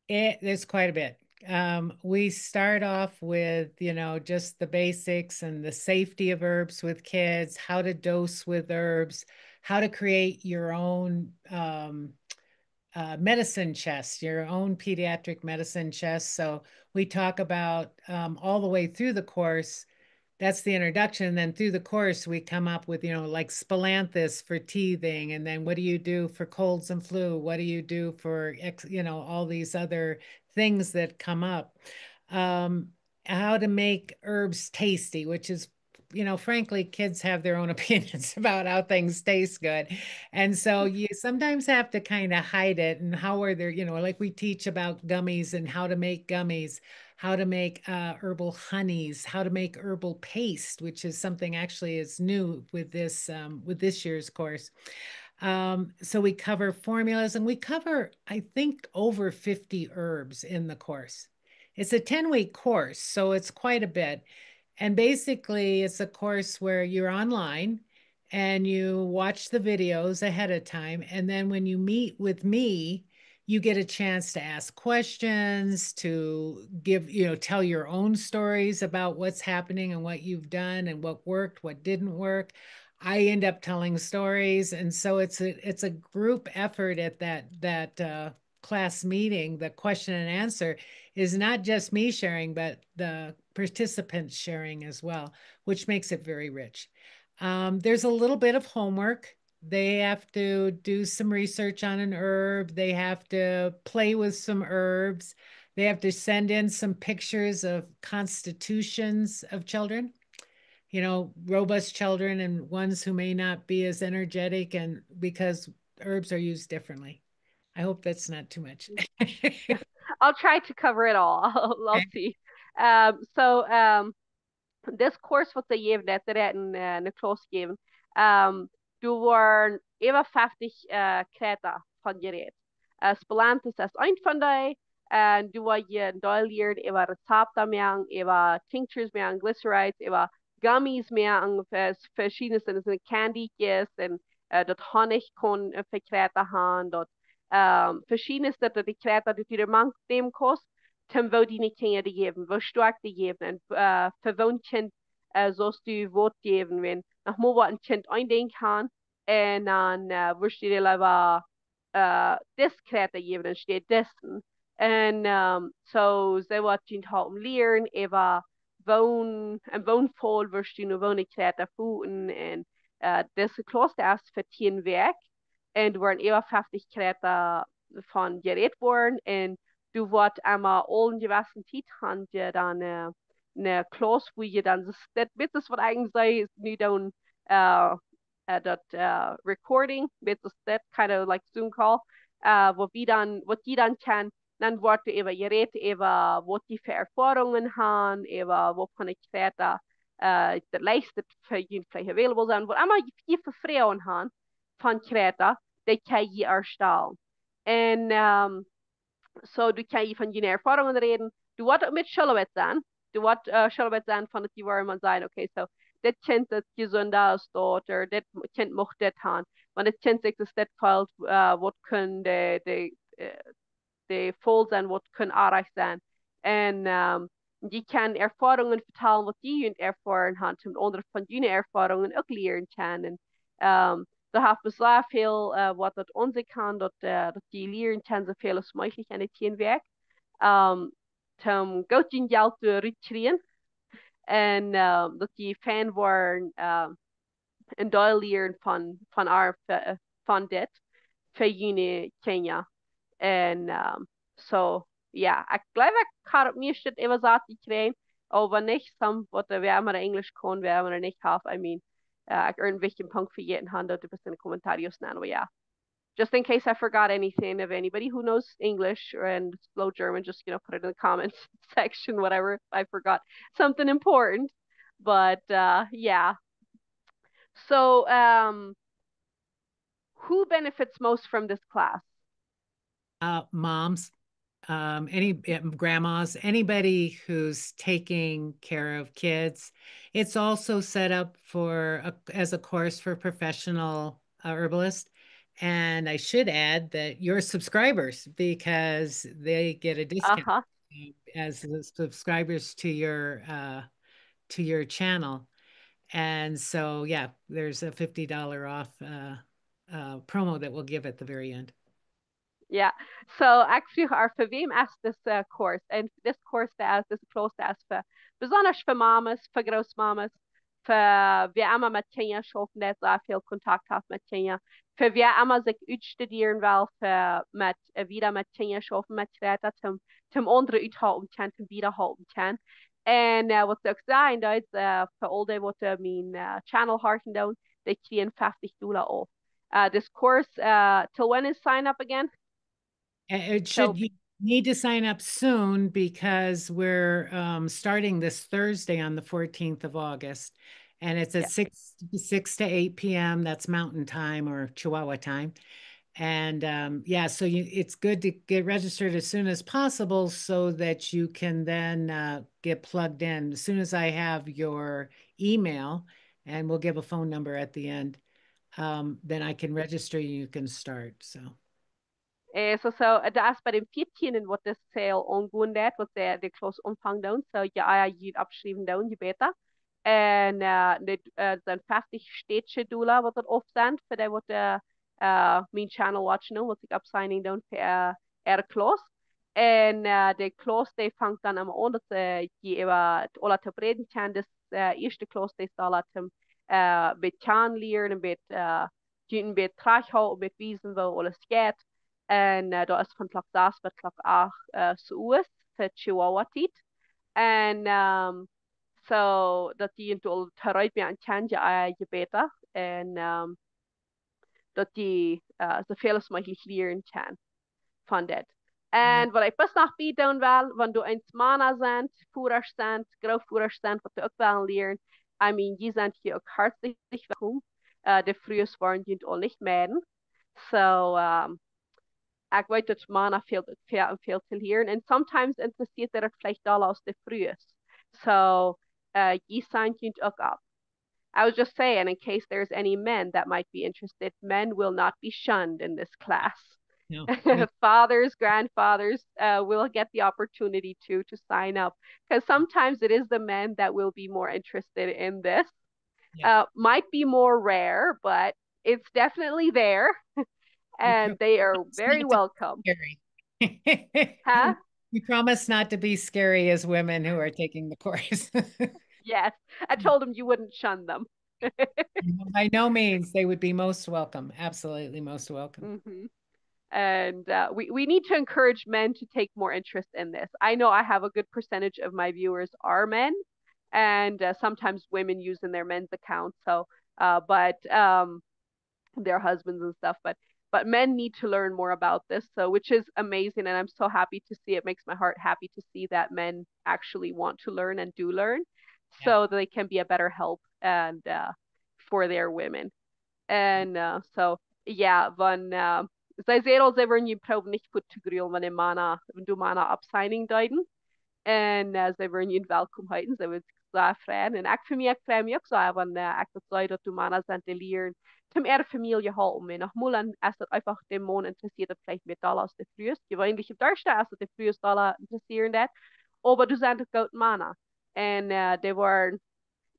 It, there's quite a bit. Um, we start off with, you know, just the basics and the safety of herbs with kids, how to dose with herbs, how to create your own, um, uh, medicine chest, your own pediatric medicine chest. So we talk about, um, all the way through the course. That's the introduction. Then through the course, we come up with, you know, like, Spilanthes for teething. And then what do you do for colds and flu? What do you do for, ex-, you know, all these other things that come up? Um, how to make herbs tasty, which is, you know, frankly, kids have their own opinions about how things taste good. And so you sometimes have to kind of hide it. And how are there, you know, like, we teach about gummies and how to make gummies, how to make, uh, herbal honeys, how to make herbal paste, which is something actually is new with this, um, with this year's course. Um, so we cover formulas, and we cover, I think, over fifty herbs in the course. It's a ten-week course, so it's quite a bit. And basically, it's a course where you're online and you watch the videos ahead of time. And then when you meet with me, you get a chance to ask questions, to give, you know, tell your own stories about what's happening and what you've done and what worked, what didn't work. I end up telling stories. And so it's a, it's a group effort at that, that, uh, class meeting. The question and answer is not just me sharing, but the participants sharing as well, which makes it very rich. Um, there's a little bit of homework. They have to do some research on an herb. They have to play with some herbs. They have to send in some pictures of constitutions of children, you know, robust children and ones who may not be as energetic, and because herbs are used differently. I hope that's not too much. I'll try to cover it all. I'll, I'll see. Um, so, um, this course waut see jäwen, daut see daut en, uh, ne Klauss jäwen. Um, doa woaren äwa feftig, uh, Kjräta von jerät. Uh, Spelungus es eent von dee. Un doa woa jie een Deel lieren äwa Rezepten moaken, äwa tinctures moaken, glycerides, äwa gummies moaken, fa-, veschiedne Dinja, candies un, uh, daut Honich kaun, uh, fa Kjräta haben, daut, um, veschiedne Dinja, daut de Kjräta, daut du doa mank nämen kaust, toom woo diene Kjinja dee jäwen, woo stoakj dee jäwen, un, uh, fa woo een Kjint, uh, sust du waut jäwen, wan noch mau waut een Kjint een Dinkj haben, un dan, uh, woascht du dee leewa, uh, dise Kjräta jäwen enne Städ dise. Un, um, so, see woat junt halpen lieren äwa woo een, en woo een Faul woascht du nu woo ne Kjräta foten, un, uh, dise Klauss es fa tieen Wäakj. Un doa woaren äwa feftig Kjräta von jerät woaren. Un doa woat emma aul eene jewesse Tiet haben jie dan, uh, ne Klauss, wua jie dan, daut, daut waut eejentlich see nu dan, uh, uh, daut, uh, recording, daut es daut kind of like Zoom call, uh, waut wie dan, waut jie dan kjennen, dan woat doa äwa jerät, äwa waut jie fa Erfoarungen haben, äwa waut fa ne Kjräta, uh, daut leichste fa junt veleicht available sent, waut emma jie fa Froagen haben von Kjräta, dee kjenn jie erstalen. Un, um, so, doa kjenn jie von june Erfoarungen räden. Doa woat uk met Schooloabeit sennen. Doa woat, uh, Schooloabeit sennen von daut jie woaren mau sajen, okay, so, dit Kjint es jesunda aus daut, ooda dit Kjint mucht dit haben. Wan dit Kjint sikj es dit fält, uh, waut kunn de, de, uh, de Faul sennen, waut kunn oajch sennen. Un, um, jie kjennen Erfoarungen vetalen, waut jie junt erfoaren haben, un aundre von june Erfoarungen uk lieren kjennen. Um, doa haft mie sea väl, uh, waut daut aun sikj haft, daut, uh, daut jie lieren kjennen, soo väl aus mäajlich enne tieen Wäakj. Um, toom goot jun Jelt doa rut kjrieen. Un, um, daut jie fein woaren, um, een Deel lieren von, von ar-, fa-, von dit, fa june Kjinja. Un, um, so, jo, ekj jleew, ekj hab daut mieeschte äwasat jekjräajen, oba nich soo waut, uh, wäa emma Enjlisch kaun, wäa emma nich haft, I mean, uh, ekj irjent een Punkt vejäten haben, daut doa een bät enne comentarios nenn, oba jo. Just in case I forgot anything, if anybody who knows English and Slow German, just, you know, put it in the comments section, whatever, if I forgot something important. But, uh, yeah. So, um, who benefits most from this class? Uh, moms, um, any, eh, grandmas, anybody who's taking care of kids. It's also set up for a, as a course for professional, uh, herbalist. And I should add that your subscribers, because they get a discount, uh-huh, as the subscribers to your, uh, to your channel. And so, yeah, there's a fifty dollar off, uh, uh, promo that we'll give at the very end. Jo, so, ekj fruach ar, fa wäm es dise, uh, course? Un dise course, dee es, dise Klauss, dee es fa, besonda fa Mamas, fa Grootmamas, fa wäa emma met Kjinja schaufen deit, sea väl Kontakt haft met Kjinja, fa wäa emma sikj utstudieren well, fa met, uh, wieda met Kjinja schaufen, met Kjräta, toom, toom aundre uthalpen kjennen, toom wieda halpen kjennen. Un, uh, waut ekj uk sajen deed, uh, fa aul dee waut, uh, mien, uh, channel horchen doonen, dee kjrieen feftig Dolla off. Uh, this course, uh, till when is sign up again? Uh, it should, you need to sign up soon because we're, um, starting this Thursday on the fourteenth of August. And it's at six, six to eight p.m. That's Mountain Time or Chihuahua time. And, um, yeah, so you, it's good to get registered as soon as possible so that you can then, uh, get plugged in. As soon as I have your email, and we'll give a phone number at the end, um, then I can register you, you can start, so. Eh, so, so, eh, daut es bie dän vieetieenden waut de sale aungonen deit, waut de, de Klauss aunfangen deit. So, je ea jie oppschriewen doonen, je bäta. Un, eh, dit, eh, sent feftig stäakje Dolla waut daut opp sent, fa dee waut, eh, eh, mien channel watchen doonen, waut sikj oppsignen doonen fa, eh, äare Klauss. Un, eh, de Klauss, dee fangt dan emma aun, daut, eh, jie äwa aula to räden kjennen. Dis, eh, ieeschte Klauss, dee saul daut, eh, bät kjanen lieren, bät, eh, junt een bät trajcht hoolen, een bät wiesen, woo aules jeit. Un, äh, daut es von Klock sas bat Klock acht, äh, so es, fa Chihuahua Tiet. Un, ähm, so, daut dee junt aul to reed moaken kjennen, jo, äh, je bäta. Un, ähm, daut dee, äh, soo väl aus mäajlich lieren kjennen von dit. Un waut ekj bloos noch bie doonen well, wan doa eemol Mana sent, Vodasch sent, Grootvodasch sent, waut doa uk wellen lieren, I mean, jie sent hia uk hartlich welkom. Äh, de Frues woaren junt aul nich meiden. So, ähm, ekj weet daut Mana väl, väl, väl to lieren. Un sometimes interessieet daut veleicht dolla aus de Frues. So, äh, jie sienen junt uk opp. I was just saying, in case there's any men that might be interested, men will not be shunned in this class. No. Fathers, grandfathers, uh, will get the opportunity to, to sign up. Because sometimes it is the men that will be more interested in this. Yes. Uh, might be more rare, but it's definitely there. And they are very It's not welcome. Scary. Huh? We promise not to be scary as women who are taking the course. Yes. I told them you wouldn't shun them. By no means, they would be most welcome. Absolutely most welcome. Mhm. And uh, we, we need to encourage men to take more interest in this. I know I have a good percentage of my viewers are men, and uh, sometimes women using their men's accounts. So, uh, but um, their husbands and stuff. But but men need to learn more about this. So, which is amazing, and I'm so happy to see. It makes my heart happy to see that men actually want to learn and do learn, Yeah. so they can be a better help and uh, for their women. And uh, so, yeah, wan, uh, see säden, see wudden junt proowen nich fuat to grulen, wan de Mana, wan doa Mana oppsignen deeden. Un uh, see wudden junt welkom heeten, see wudden sikj sea freien. Un ekj fa mie, ekj frei mie uk soo, wan uh, ekj daut see, daut doa Mana sent dee lieren, toom äare Famielje halpen. Un noch mol, dan es daut eefach dän Maun interessieet daut veleicht mea dolla aus de Frues. Jeweenlich opp de ieeschte es daut de Frues dolla interessieet daut. Oba doa sent uk goode Mana. Un uh, dee woaren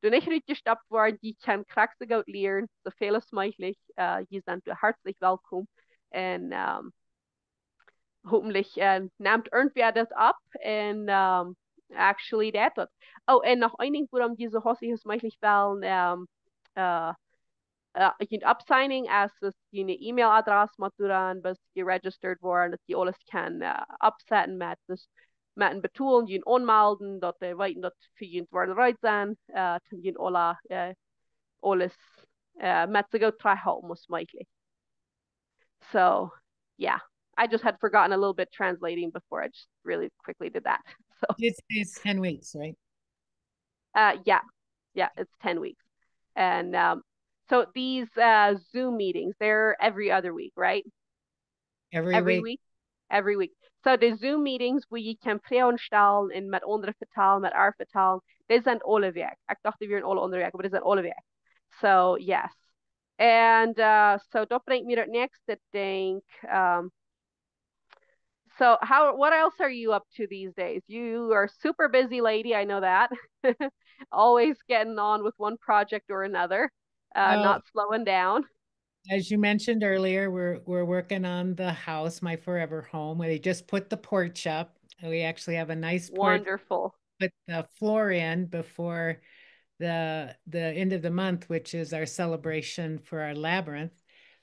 doa nich rutjestoppt woaren, dee kjennen krakjt soo goot lieren, soo väl aus mäajlich. Uh, jie sent doa hartlich welkom. Un um, hopentlich uh, nemt irjentwäa daut opp un um, actually deit daut. Oh, un noch een Dinkj, wuarom jie soo hastich aus mäajlich wellen, um, uh, uh, junt oppsignen, es daut june E-Mail-Adress mott doaraun, bat jie registered woaren, daut jie aules kjennen uh, oppsetten met, dus met een Betolen, junt aunmelden, daut dee weeten daut fa junt woaren reed sennen, uh, toom junt aula, uh, aules uh, met soo goot trajchthalpen aus mäajlich. So, yeah, I just had forgotten a little bit translating before. I just really quickly did that. So, It's, it's ten weeks, right? Uh, yeah, yeah, it's ten weeks. And um, so these uh, Zoom meetings, they're every other week, right? Every, Every week. week? Every week. So the Zoom meetings where you can play on stalen and met andere vetalen, met ar vetalen, dee sent aule Wäakj. Ekj docht, dee wieren aule aundre Wäakj, oba dee sent aule Wäakj. So, yes. And uh, so daut brinjt mie daut näakjste Dinkj. Um, so how, what else are you up to these days? You are super busy lady, I know that. Always getting on with one project or another, uh, Oh. Not slowing down. As you mentioned earlier, we're, we're working on the house, my forever home, where they just put the porch up. And we actually have a nice porch, Wonderful. Put the floor in before the, the end of the month, which is our celebration for our labyrinth.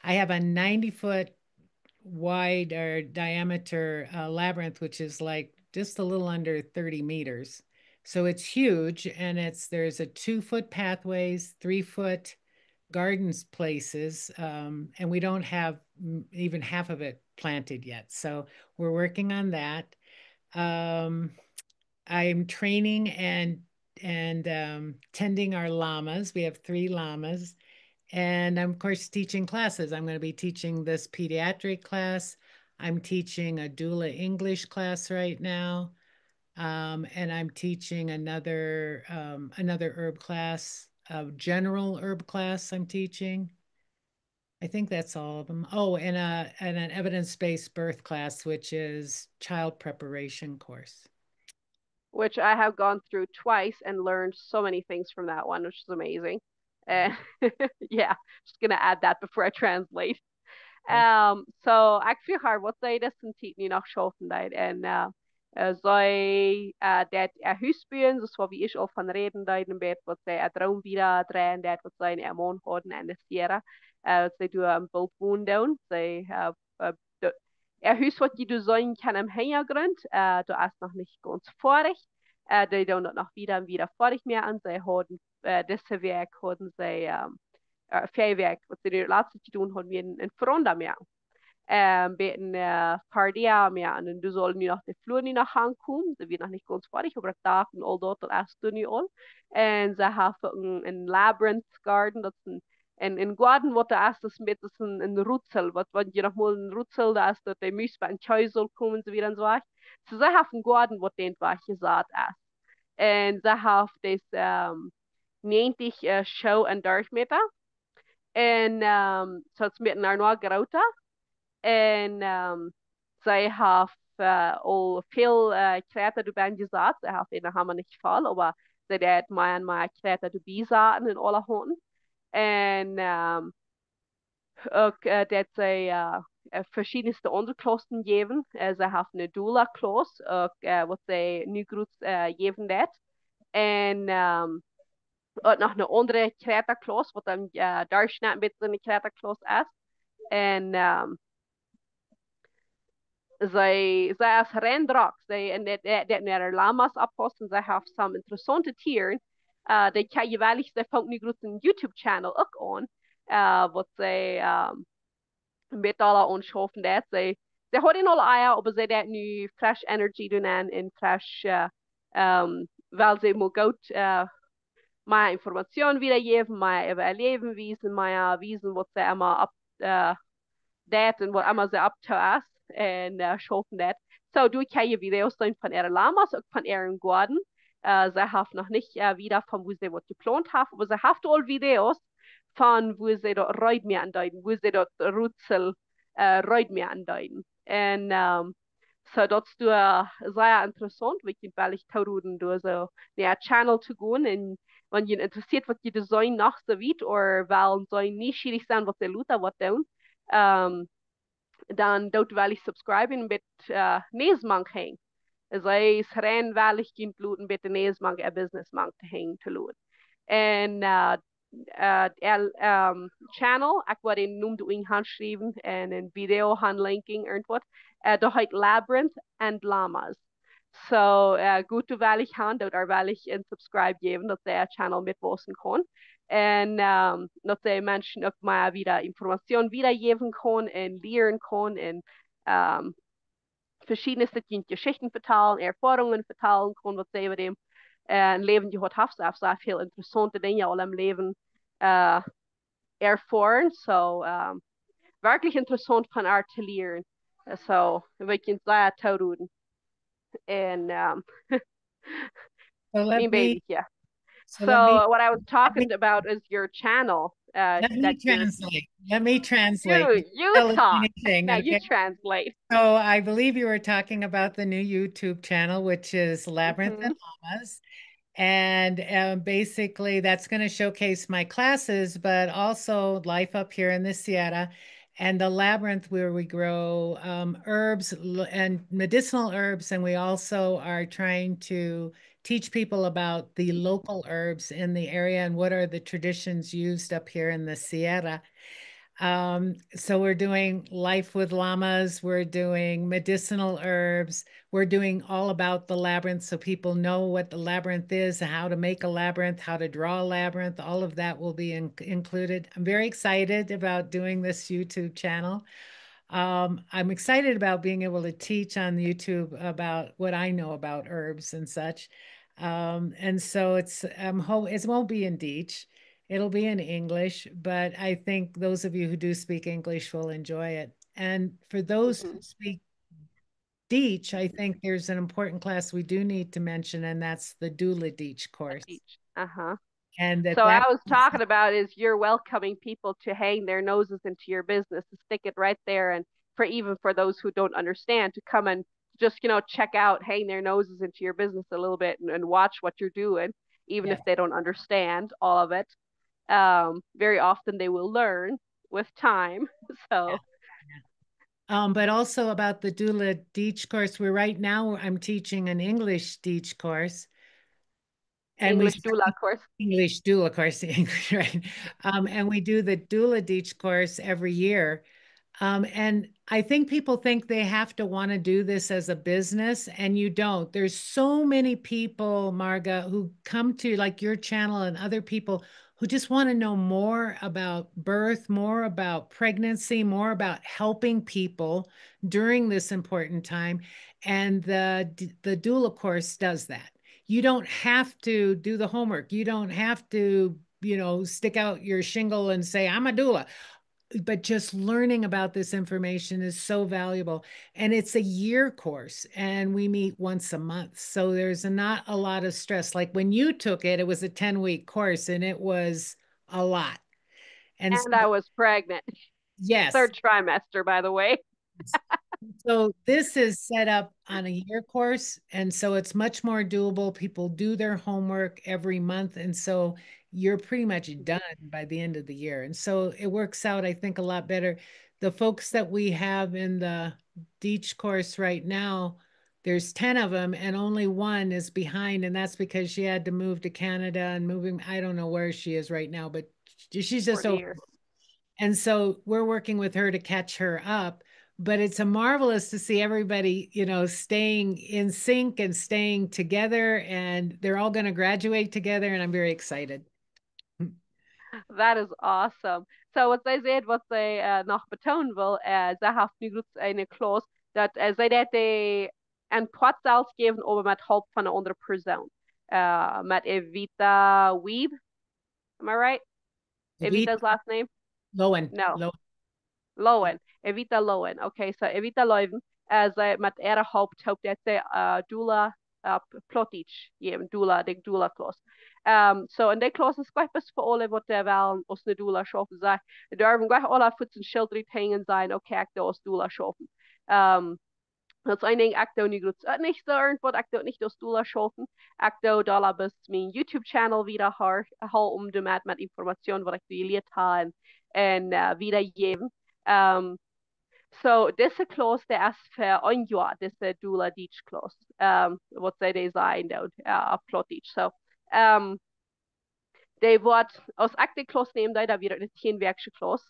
I have a ninety foot wide or diameter uh, labyrinth, which is like just a little under thirty meters. So it's huge, and it's, there's a two foot pathways, three foot gardens places, um, and we don't have mm, even half of it planted yet. So we're working on that. Um, I'm training and, and um, tending our llamas. We have three llamas. And I'm, of course, teaching classes. I'm gonna be teaching this pediatric class. I'm teaching a doula English class right now. Um, and I'm teaching another, um, another herb class, a general herb class I'm teaching. I think that's all of them. Oh, and a, and an evidence-based birth class, which is child preparation course. Which I have gone through twice and learned so many things from that one, which is amazing. Uh, yeah, just gonna add that before I translate. Um, so, ekj froag ar, waut see dise Tiet nu noch schaufen deed. And uh, Äh, see, äh, deit äa Hus buen, soo aus wie ieescht aul von räden deeden, bat waut see äa Droom wieda dreien deit, waut see un äa Maun hauden enne Sierra, äh, waut see doa em Woolt wonen doonen. See, äh, äh, de, äa Hus, waut jie doa seenen kjennen em Hinjagrunt, äh, daut es noch nich gaunz foadich. Äh, dee doonen daut noch wieda un wieda foadich moaken. See hauden, äh, dise Wäakj hauden see, ähm, äh, väaje Wäakj, waut see de latste Tiet doonen, hauden wie een, een Veranda moaken. Ähm, bät, äh, Pardia moaken. Un doa saul nu noch de Flua nu noch aunkomen. See wia noch nich gaunz foadich, oba daut Dak un aul daut, daut es doa nu aul. Un see haben een, een Labyrinth Garden, daut es een, een, een Goaden, waut doa es, daut es een bät soo een, een Rätsel, waut, wan jie noch mol een Rätsel, daut es daut de Mus bie een Kjäsel komen, soo wieda un soo wieda. Soo, see haben een Goaden, waut dän Wajch jesat es. Un see haben dis, ähm, näajentich, äh, Schoo en Derchmeta. Un, ähm, soo daut es met een Arnoa groota. Un, ähm, see haben, äh, aul väl, äh, Kjreata doabie jesat. See haben, enne haben nich väl, oba see deit mea un mea Kjreata doabie saten un aule Honden. Un, ähm, uk, äh, daut see, äh, äh, veschiedne aundre Klaussen jäwen. Äh, see haben eene Doula-Klauss, uk, äh, waut see nu krakjt, äh, jäwen deit. Un, ähm, uk noch eene aundre Kjreata-Klauss, waut dan, äh, Derchschnitt met soone Kjreata-Klauss es. Un, ähm, see, see es rein drock. See, un daut, daut, daut äare Lamas oppaussen, see haben some interessaunte Tieren. Äh, dee kjenn jie wellich, see funk nu krakjt een YouTube-Channel uk aun. Äh, waut see, ähm, met aule aunschaufen deit. See, see haud eenjemol Eia, oba see deit nu fresh Energy doonen un fresh, äh, ähm, wiels see mott goot, äh, mea Information wiedajäwen, mea äwa äa Läwen wiesen, mea wiesen, waut see emma opp, äh, deit un waut emma see oppto es un, äh, schaufen deit. Soo, doa kjenn jie Videos seenen von äare Lamas, uk von äaren Goaden. Äh, see haben noch nich, äh, wieda von woo see waut jeplaunt haben, oba see haben aul Videos von woo see daut reed moaken deeden, woo see daut Rätsel, äh, reed moaken deeden. Un, ähm, soo, daut es doa sea interessaunt, waut jie wellich tooroden, doa soo no äa Channel to gonen. Un wan jie interessieet, waut jie doa seenen noch soo wiet, ooda wellen soo nieschierich sennen, waut see lota waut doonen, ähm, dan doot wellich subscriben un bät, äh, Näs mank hangen. See es rein wellich, junt loten bät de Näs mank äa Business mank to hangen to loten. Un, äh, äh, äa, ähm, Channel, ekj woa dän Nomen doa unjen hanschriewen un een Video hanlinken, irjentwaut. Äh, daut heet Labyrinth and Llamas. Soo, äh, goot, doa wellich han, daut doa wellich een Subscribe jäwen, daut de Channel metwausen kaun. Un, ähm, daut de Menschen uk mea wieda Information wiedajäwen kaun un lieren kaun un, ähm, veschiedne Dinja, Jeschichten vetalen, Erfoarungen vetalen kaun, waut see äwa däm, äh, em Läwen jehaut haft. See haft sea väl interessaunte Dinja aul em Läwen, äh, erfoaren. Soo, ähm, werkjlich interessaunt von äa to lieren. Äh, soo, ekj wudd sea tooroden. Un, ähm, So let een me, bät, yeah. so let me, So what I was talking about is your channel. Uh, let me that you, translate. Let me translate. you, you Tell us talk. anything, Now you okay? Translate. So I believe you were talking about the new YouTube channel, which is Labyrinth and Mhm. Llamas. And um, basically, that's going to showcase my classes, but also life up here in the Sierra and the labyrinth where we grow um, herbs l- and medicinal herbs. And we also are trying to teach people about the local herbs in the area and what are the traditions used up here in the Sierra. Um, so we're doing life with llamas, we're doing medicinal herbs, we're doing all about the labyrinth so people know what the labyrinth is, how to make a labyrinth, how to draw a labyrinth, all of that will be in- included. I'm very excited about doing this YouTube channel. Um, I'm excited about being able to teach on YouTube about what I know about herbs and such. Um, and so it's, um, ho- it won't be in Deech. It'll be in English, but I think those of you who do speak English will enjoy it. And for those who Mhm. speak Deech, I think there's an important class we do need to mention, and that's the Doula Deech course. Deech. Uh-huh. And that So I that was talking about is you're welcoming people to hang their noses into your business, to stick it right there, and for, even for those who don't understand, to come and just, you know, check out, hang their noses into your business a little bit and, and watch what you're doing, even Yes. if they don't understand all of it. Um, very often they will learn with time. So, Yeah. Um, but also about the doula DEECH course. We're right now, I'm teaching an English DEECH course. And we English doula course. English doula course, English, right? Um, and we do the doula DEECH course every year. Um, and I think people think they have to want to do this as a business, and you don't. There's so many people, Marga, who come to, like, your channel and other people who just want to know more about birth, more about pregnancy, more about helping people during this important time. And the, the doula course does that. You don't have to do the homework. You don't have to, you know, stick out your shingle and say, "I'm a doula." But just learning about this information is so valuable. And it's a year course, and we meet once a month. So there's a, not a lot of stress. Like, when you took it, it was a ten-week course, and it was a lot. And, and I was pregnant. Yes. Third trimester, by the way. So this is set up on a year course, and so it's much more doable. People do their homework every month, and so you're pretty much done by the end of the year. And so it works out, I think, a lot better. The folks that we have in the DEECH course right now, there's ten of them, and only one is behind, and that's because she had to move to Canada and moving. I don't know where she is right now, but she's just over. And so we're working with her to catch her up. But it's a marvelous to see everybody, you know, staying in sync and staying together, and they're all going to graduate together, and I'm very excited. That is awesome. So waut see sajcht, waut see uh, noch betoonen well, uh, see haft nu jrods eene Klaus, daut uh, see daut dee en Poat selfst jäwen, oba met Help von eene aundre Persoon. Uh, met Evita Wiebe. Am I right? Evita's last name? Lowen. No. Lowen. Lowen. Evita Lowen. Okay, so Evita Lowen, uh, see met äare Help, Help daut see uh, doula uh, Plautdietsch jäwen, doula, de doula Klaus. Um, so, un dee Klaus es jlikj fa aule waut doa wellen aus eene doula schaufen. See derwen jlikj aule Futzen Schilt rut henjen un sajen, okay, ekj doo aus doula schaufen. Um, daut es een Dinkj, ekj doo nu jrods nich soo irjentwaut, ekj doo nich aus doula schaufen. Ekj doo dolla bloos mien YouTube-Channel wieda hoolen, om doamet met Information, waut ekj jelieet hab, un uh, wieda jäwen. Um, so, dise Klaus, dee es fa een Joa, dise doula DEECH Klaus, um, waut see dee sajen, dee, uh, opp Plautdietsch. So, um, dee woat, aus ekj dee Klaus nämen deed, daut wia eene tieenwäakje Klaus.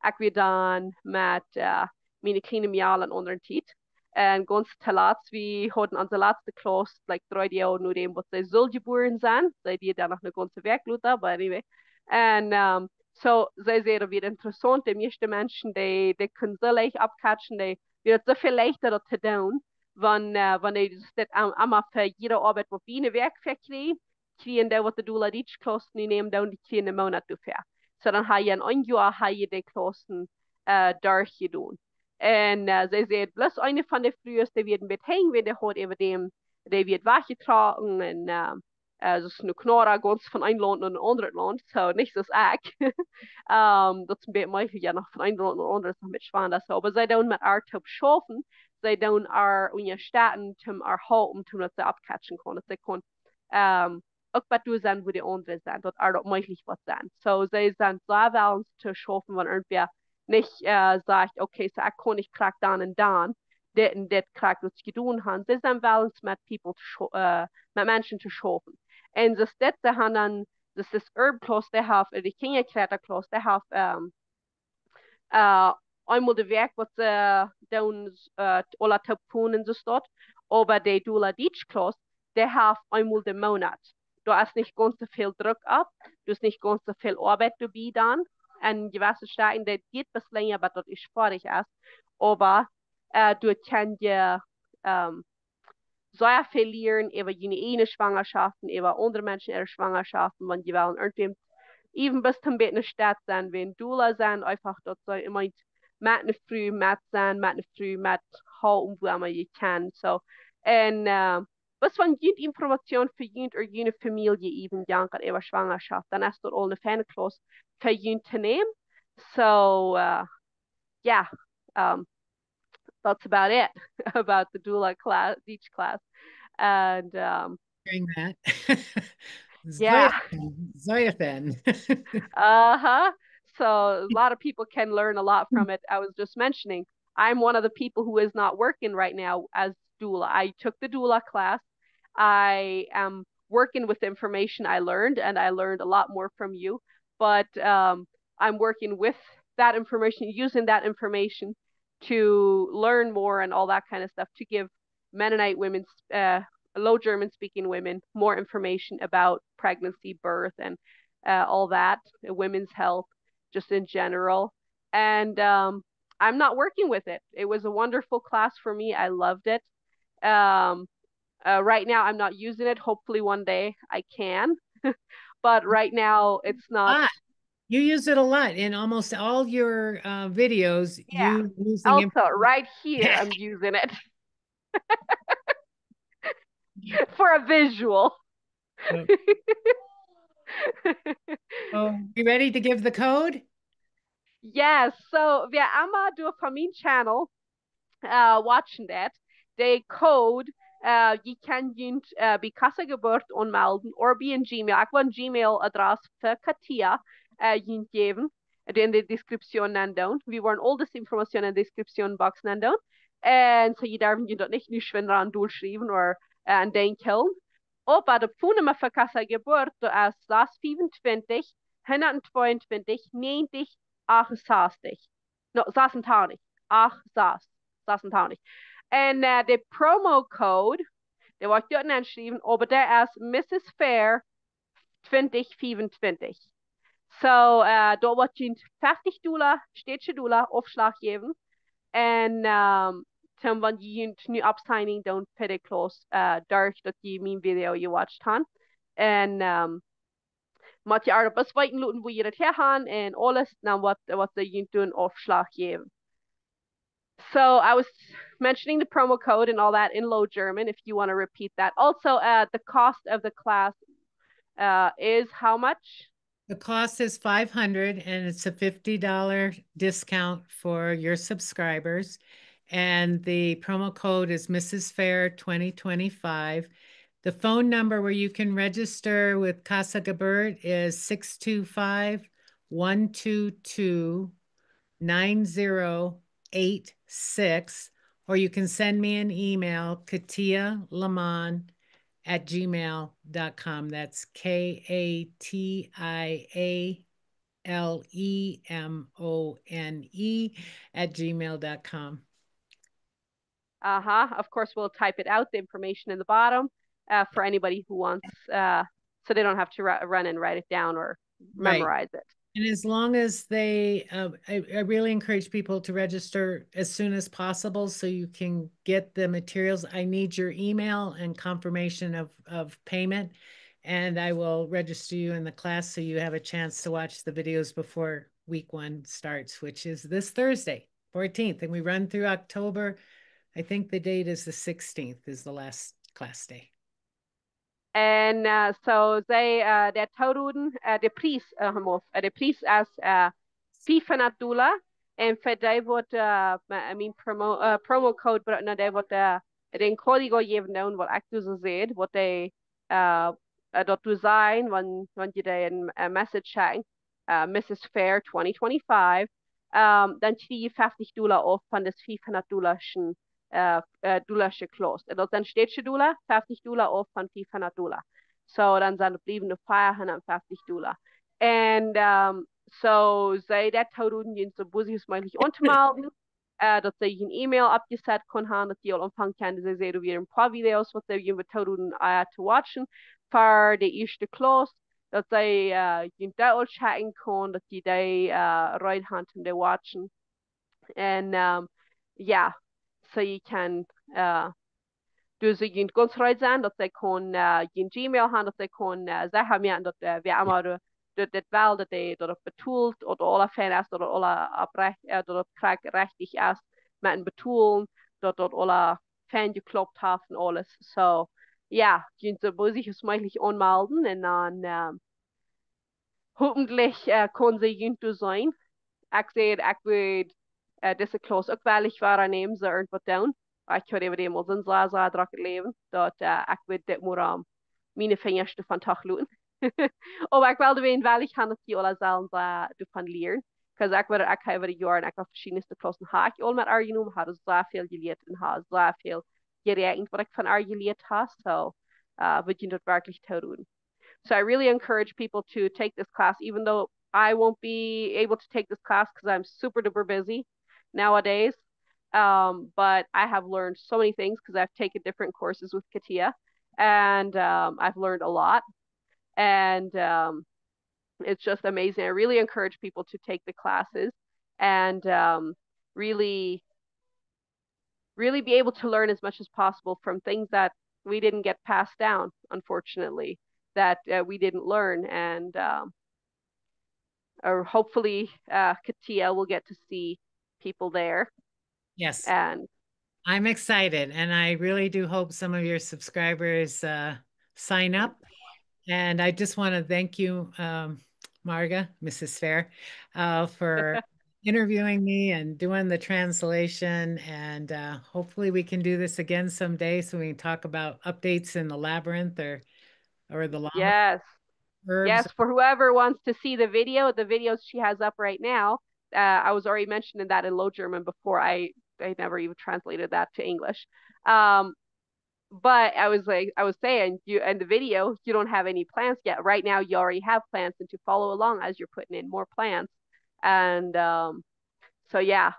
Ekj wia dan met uh, miene kjliene Mejal en aundre Tiet. Un gaunz toolatst, wie hauden onse latste Klaus, like, dree Doag no däm waut see sull jebuaren sennen. See deed dan noch eene gaunze Wäakj lota, but anyway. Un um, so, see säden, daut wia interessaunt, de mieeschte Menschen, dee, dee kunnen see leicht oppcatchen, dee, wia daut soo väl leichta daut to doonen, wan, uh, wan dee daut emma fa jiede Oabeit waut wie eene Wäakj vekjrieen, kjrieen dee waut de doula DEECH Klaus nu nämen doonen, dee kjrieen eenen Moonat doafäa. So dan ha jie en een Joa, ha jie dee Klausen uh, derchjedonen. Un uh, see säd, bloos eene von de Frues, dee wia een bät henjen, wan dee haud äwa däm, dee wia wajchjetrocken un uh, uh, daut es eene Knora, gaunz von een Launt no een aundret Launt, so nich soo aus ekj. Um, daut es een bät mea, jo, noch von een Launt no een aundret, es noch een bät schwanda, so. Oba see doonen met äa toop schaufen, see doonen äa unjastetten, om äa halpen, om daut see oppcatchen kaun, daut see kaun um, uk waut doa sennen, wua de aundre sent, daut äa daut mäajlich woat sennen. So, see sent sea wellens to schaufen, wan irjentwäa nich uh, sajcht, okay, so ekj kaun nich krakjt dan un dan dit un dit krakjt waut jedonen haben. See sent wellens met people to schau-, uh, met Menschen to schaufen. Un see dit, see haben dan, daut es Herb Klaus, dee haft, uh, de Kjinja Kjräta Klaus, dee haft, um, uh, eemol de Wäakj waut see doonen, uh, aula toop doonen un soo waut. Oba de doula DEECH Klaus, dee haft eemol de Moonat. Doa es nich gaunz soo väl Druck opp, doa es nich gaunz soo väl Oabeit doabie dan. Un jewesse Städen, dee jeit bloos lenja, bat daut es foadich es. Oba uh, doa kaun jie um, sea väl lieren äwa june ieejne Schwangaschaften, äwa aundre Menschen äare Schwangaschaften, wan jie wellen irjentwäm, even bloos een bät eene Stat sennen, wan doula sennen, eefach daut see emma met eene Fru met sennen, met eene Fru met halpen, wua emma jie kjennen. So, un uh, waut wan jie Information fa june ooda june Famielje even jankat äwa Schwangaschaft, dan es daut aul eene feine Klaus fa june to nämen. So, uh, yeah, um, that's about it about the doula class, DEECH class. And um, Hearing that. Yeah. Zoyathan. Uh-huh. So a lot of people can learn a lot from it. I was just mentioning, I'm one of the people who is not working right now as doula. I took the doula class. I am working with the information I learned, and I learned a lot more from you. But um, I'm working with that information, using that information to learn more and all that kind of stuff to give Mennonite women, uh, Low German speaking women, more information about pregnancy, birth, and uh, all that, uh, women's health, just in general. And um, I'm not working with it. It was a wonderful class for me. I loved it. Um, uh, right now, I'm not using it. Hopefully, one day I can. But right now, it's not. Ah, you use it a lot in almost all your uh, videos. Yeah. You using it. Also, right here, I'm using it for a visual. Oh. So, you ready to give the code? Yes. So, wäa emma doa von mien Channel uh, watchen deit, de Code, uh, jie kjennen junt uh, bie Casa Geburt aunmelden or bie een Gmail. Ekj woa een Gmail Adress fa Katia uh, junt jäwen, en de Description nendoonen. Wie woaren aul dise Information en de Description Box nendoonen. Un soo, jie derwen junt daut nich nu schwind aun dol schriewen or uh, aun denkjen. Oba de Phonenumma fa Casa Geburt, daut es sas fiewuntwintich, hundatentwintwintich, näajentich, achtensastich. No, sasentachentich, acht, sas, sasentachentich. Un uh, de Promo Code, dee woa ekj doa nenschriewen, oba dee es Missus Fair twintich fiewuntwintich. So, uh, doa woat junt feftich Dolla, stätsche Dolla, Aufschlag jäwen. Un um, dan wan jie junt nu opsignen doonen fa de Class, uh, derch daut jie mien Video jewatcht han. Un um, mott jie aul bloos weeten loten woo jie daut häa han un aules, dan woat, woat see junt een Aufschlag jäwen. So I was mentioning the promo code and all that in Low German, if you want to repeat that. Also, uh, the cost of the class uh, is how much? The cost is five hundred, and it's a fifty dollar discount for your subscribers. And the promo code is Missus Fair twenty twenty-five. The phone number where you can register with Casa Geburt is six two five, one two two, nine zero eight six, or you can send me an email, Katia Lemon at gmail dot com. That's K A T I A L E M O N E at gmail dot com. Uh-huh. Of course, we'll type it out, the information in the bottom uh, for anybody who wants, uh, so they don't have to ru- run and write it down or memorize it. And as long as they, uh, I, I really encourage people to register as soon as possible so you can get the materials. I need your email and confirmation of, of payment, and I will register you in the class so you have a chance to watch the videos before week one starts, which is this Thursday, fourteenth, and we run through October. I think the date is the sixteenth is the last class day. Un uh, so see, uh, de Toodonen, uh, de Pries, uh, uh, de Pries es uh, fiefhundat Dolla. Un fa dee woat uh, mien promo, uh, promo code brucken, dee woat uh, dän Código jäwen doonen, waut ekj doa soo säd, waut dee uh, uh, daut doa sajen, wan, wan jie dee een uh, message schekjen, uh, Missus Fair twenty twenty-five, um, dan kjrie jie feftich Dolla auf von daut fiefhundat Dolla, uh, uh, Dolla Class. Un daut sent stätsche Dolla, feftich Dolla auf von fiefhundat Dolla. So, dan sent et bliewen veahundatfeftich Dolla. Un um, so, see daut Toodonen, junt soo bosich aus mäajlich auntomelden, uh, daut see een E-Mail oppjesat kjennen han, daut jie aul aunfangen kjennen, see, see, doa wieren een poa Videos, waut see junt betoden uh, to watchen, fa de ieeschte Class, daut see uh, junt daut aul schekjen kjennen, daut jie dee uh, reed han om to watchen. Un um, jo, so jie kjennen uh, doa see junt gaunz reed sennen, daut see kjennen uh, jun Gmail han, daut see kjennen uh, secha moaken, daut uh, wäa emma daut, daut well, daut dee daut betolt, daut aules fein es, daut aules oprecht, uh, daut daut krakjt rechtich es, met een Betolen, daut daut aules fein jeklaupt haft un aules. So, jo, junt soo bosich aus mäajlich aunmelden un dan um, hopentlich uh, kjennen see junt doa seenen. Ekj säd, ekj wudd uh, dise Class uk wellich woaren nämen, soo irjentwaut doonen. Ekj haud äwa däm aul soon sea, sea drocket Läwen, daut uh, ekj wudd dit mol aun miene Finjasch doavon toch loten. Oba ekj well doawäajen wellich han, daut jie aula sellen uh, doavon lieren. Because ekj weet, ekj hab äwa de Joaren, ekj hab veschiedne Klaussen, hab ekj aul met äa jenomen, hab sea väl jelieet un hab sea väl jeräakjent, waut ekj von äa jelieet hab. So, uh, wudd ekj daut werkjlich toodonen. So I really encourage people to take this class, even though I won't be able to take this class because I'm super duper busy nowadays. Um, but I have learned so many things because I've taken different courses with Katia, and um, I've learned a lot. And um, it's just amazing. I really encourage people to take the classes and um, really, really be able to learn as much as possible from things that we didn't get passed down, unfortunately, that uh, we didn't learn. And um, or hopefully, uh, Katia will get to see people there. Yes. And I'm excited, and I really do hope some of your subscribers uh, sign up. And I just want to thank you, um, Marga, Missus Fair, uh, for interviewing me and doing the translation. And uh, hopefully we can do this again someday so we can talk about updates in the labyrinth or, or the llama. Yes. Herbs. Yes, for whoever wants to see the video, the videos she has up right now. Uh, I was already mentioning that in Low German before. I, I never even translated that to English. Um, but I was like, I was saying, you, in the video, you don't have any plants yet. Right now, you already have plants, and to follow along as you're putting in more plants. And um, so, yeah,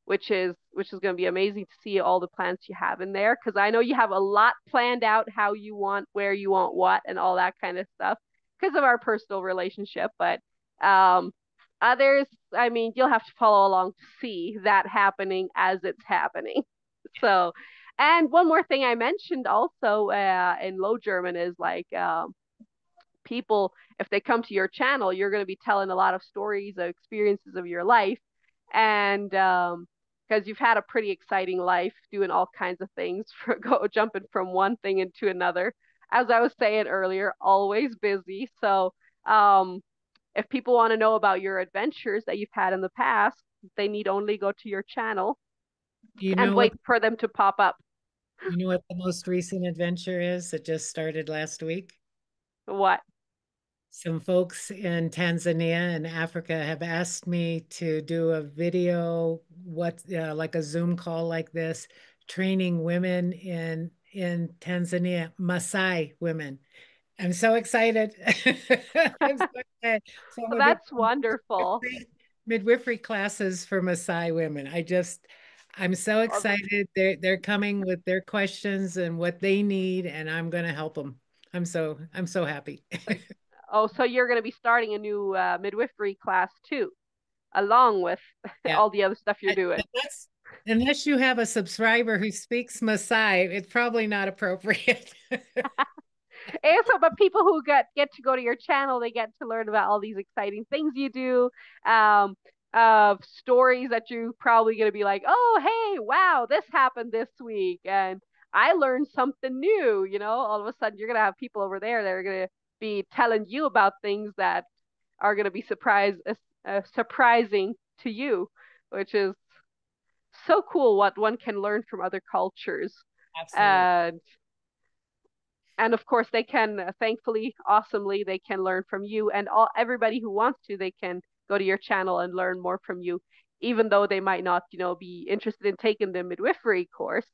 which is, which is going to be amazing to see all the plants you have in there, because I know you have a lot planned out, how you want, where you want what, and all that kind of stuff, because of our personal relationship. But um, others, I mean, you'll have to follow along to see that happening as it's happening. So, and one more thing I mentioned also uh, in Low German is like um, people, if they come to your channel, you're going to be telling a lot of stories of experiences of your life. And um, because you've had a pretty exciting life, doing all kinds of things, for go jumping from one thing into another. As I was saying earlier, always busy. So um, if people want to know about your adventures that you've had in the past, they need only go to your channel You and know wait what, for them to pop up. You know what the most recent adventure is? It just started last week. What? Some folks in Tanzania and Africa have asked me to do a video, what, uh, like a Zoom call like this, training women in in Tanzania, Maasai women. I'm so excited. I'm so excited. So Well, we're that's doing wonderful. midwifery classes for Maasai women. I just, I'm so excited. They're they're coming with their questions and what they need, and I'm going to help them. I'm so I'm so happy. Oh, so you're going to be starting a new uh, midwifery class too, along with Yeah. all the other stuff you're doing. Unless, unless you have a subscriber who speaks Maasai, it's probably not appropriate. And so, but people who get get to go to your channel, they get to learn about all these exciting things you do. Um, of stories that you're probably going to be like, oh, hey, wow, this happened this week, and I learned something new. You know, all of a sudden you're going to have people over there that are going to be telling you about things that are going to be surprise, uh, uh, surprising to you, which is so cool what one can learn from other cultures. Absolutely. And and of course they can uh, thankfully, awesomely, they can learn from you, and all everybody who wants to, they can go to your channel and learn more from you, even though they might not, you know, be interested in taking the midwifery course,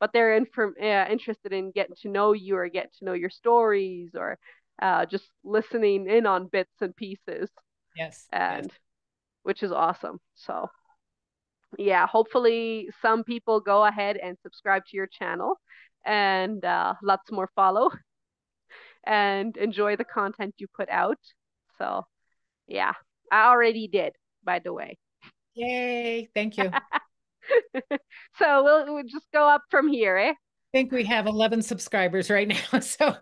but they're inform- uh, interested in getting to know you or getting to know your stories or uh, just listening in on bits and pieces, Yes. and which is awesome. So yeah, hopefully some people go ahead and subscribe to your channel and uh, lots more follow and enjoy the content you put out. So yeah, I already did, by the way. Yay. Thank you. So we'll, we'll just go up from here, eh? I think we have eleven subscribers right now. So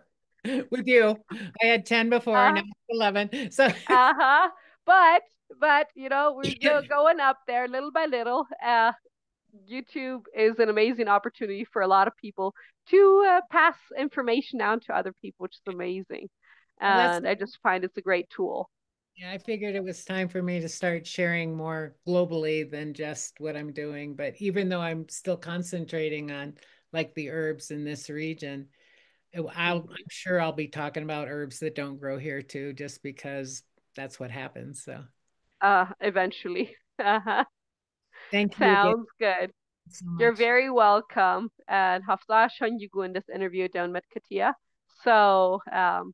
with you, I had ten before, Uh-huh. Now it's eleven. So Uh-huh. But but you know, we're Yeah. go- going up there little by little. Uh, YouTube is an amazing opportunity for a lot of people to uh, pass information down to other people, which is amazing. Well, that's And I just find it's a great tool. Yeah, I figured it was time for me to start sharing more globally than just what I'm doing. But even though I'm still concentrating on, like, the herbs in this region, it- I'll, I'm sure I'll be talking about herbs that don't grow here too, just because that's what happens. So Uh, eventually. Uh-huh. Thank you again Sounds good. so You're much. Very welcome. And haft sea scheen jegonen, dit Interview doonen met Katia. So, um,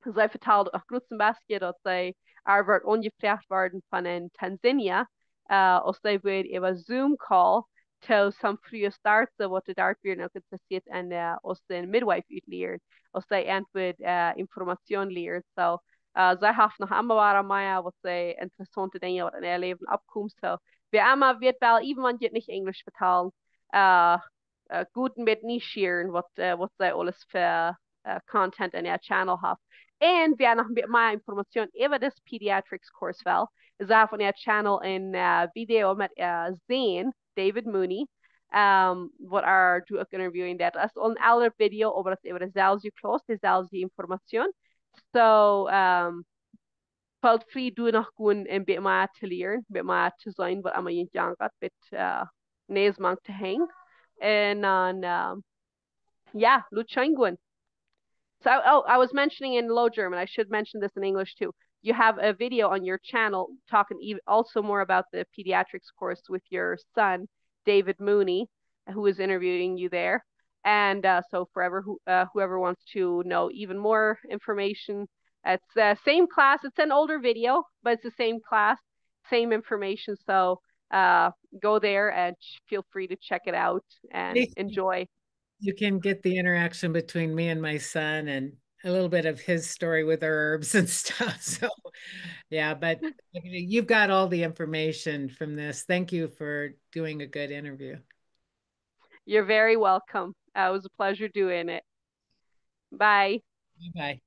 see vetald uk groot een bät, daut see, ea wort aunjefroagt worden von en Tanzania, uh, aus see wudd äwa Zoom Call to some Frues doa, waut doa wieren uk interesseet en, uh, aus see Midwife utlieren, aus see ent wudd, uh, Information lieren. So, uh, see haft noch emma wada mea, waut see interessaunte Dinja, waut en äa Läwen oppkomen. So, wäa emma wudd well, even wan jie nich Enjlisch vetalen, uh, uh, goot met nie sharen, waut, uh, waut see aules fa, uh, Content en äa Channel haft. Un wäa noch een bät mea Information äwa dit Pediatrics Course well, see haft en äa Channel een, uh, Video met äa Sän, David Mooney, um, waut ea doa uk interviewen deed. Daut es aul een elret Video, oba daut es äwa deselwje Class, deselwje Information. So, um, felt free doa noch gonen een bät mea to lieren, een bät mea to seenen, waut emma jie jangad, bät, uh, nees mank to hangen. Un dan, um, yeah, lot scheen gonen. So, oh, I was mentioning in Low German. I should mention this in English too. You have a video on your channel talking ev- also more about the pediatrics course with your son, David Mooney, who is interviewing you there. And, uh, so forever, who, uh, whoever wants to know even more information, it's the same class. It's an older video, but it's the same class, same information. So, uh, go there and ch- feel free to check it out and Yes. Enjoy. You can get the interaction between me and my son and a little bit of his story with herbs and stuff. So, yeah, but you've got all the information from this. Thank you for doing a good interview. You're very welcome. Uh, it was a pleasure doing it. Bye. Bye.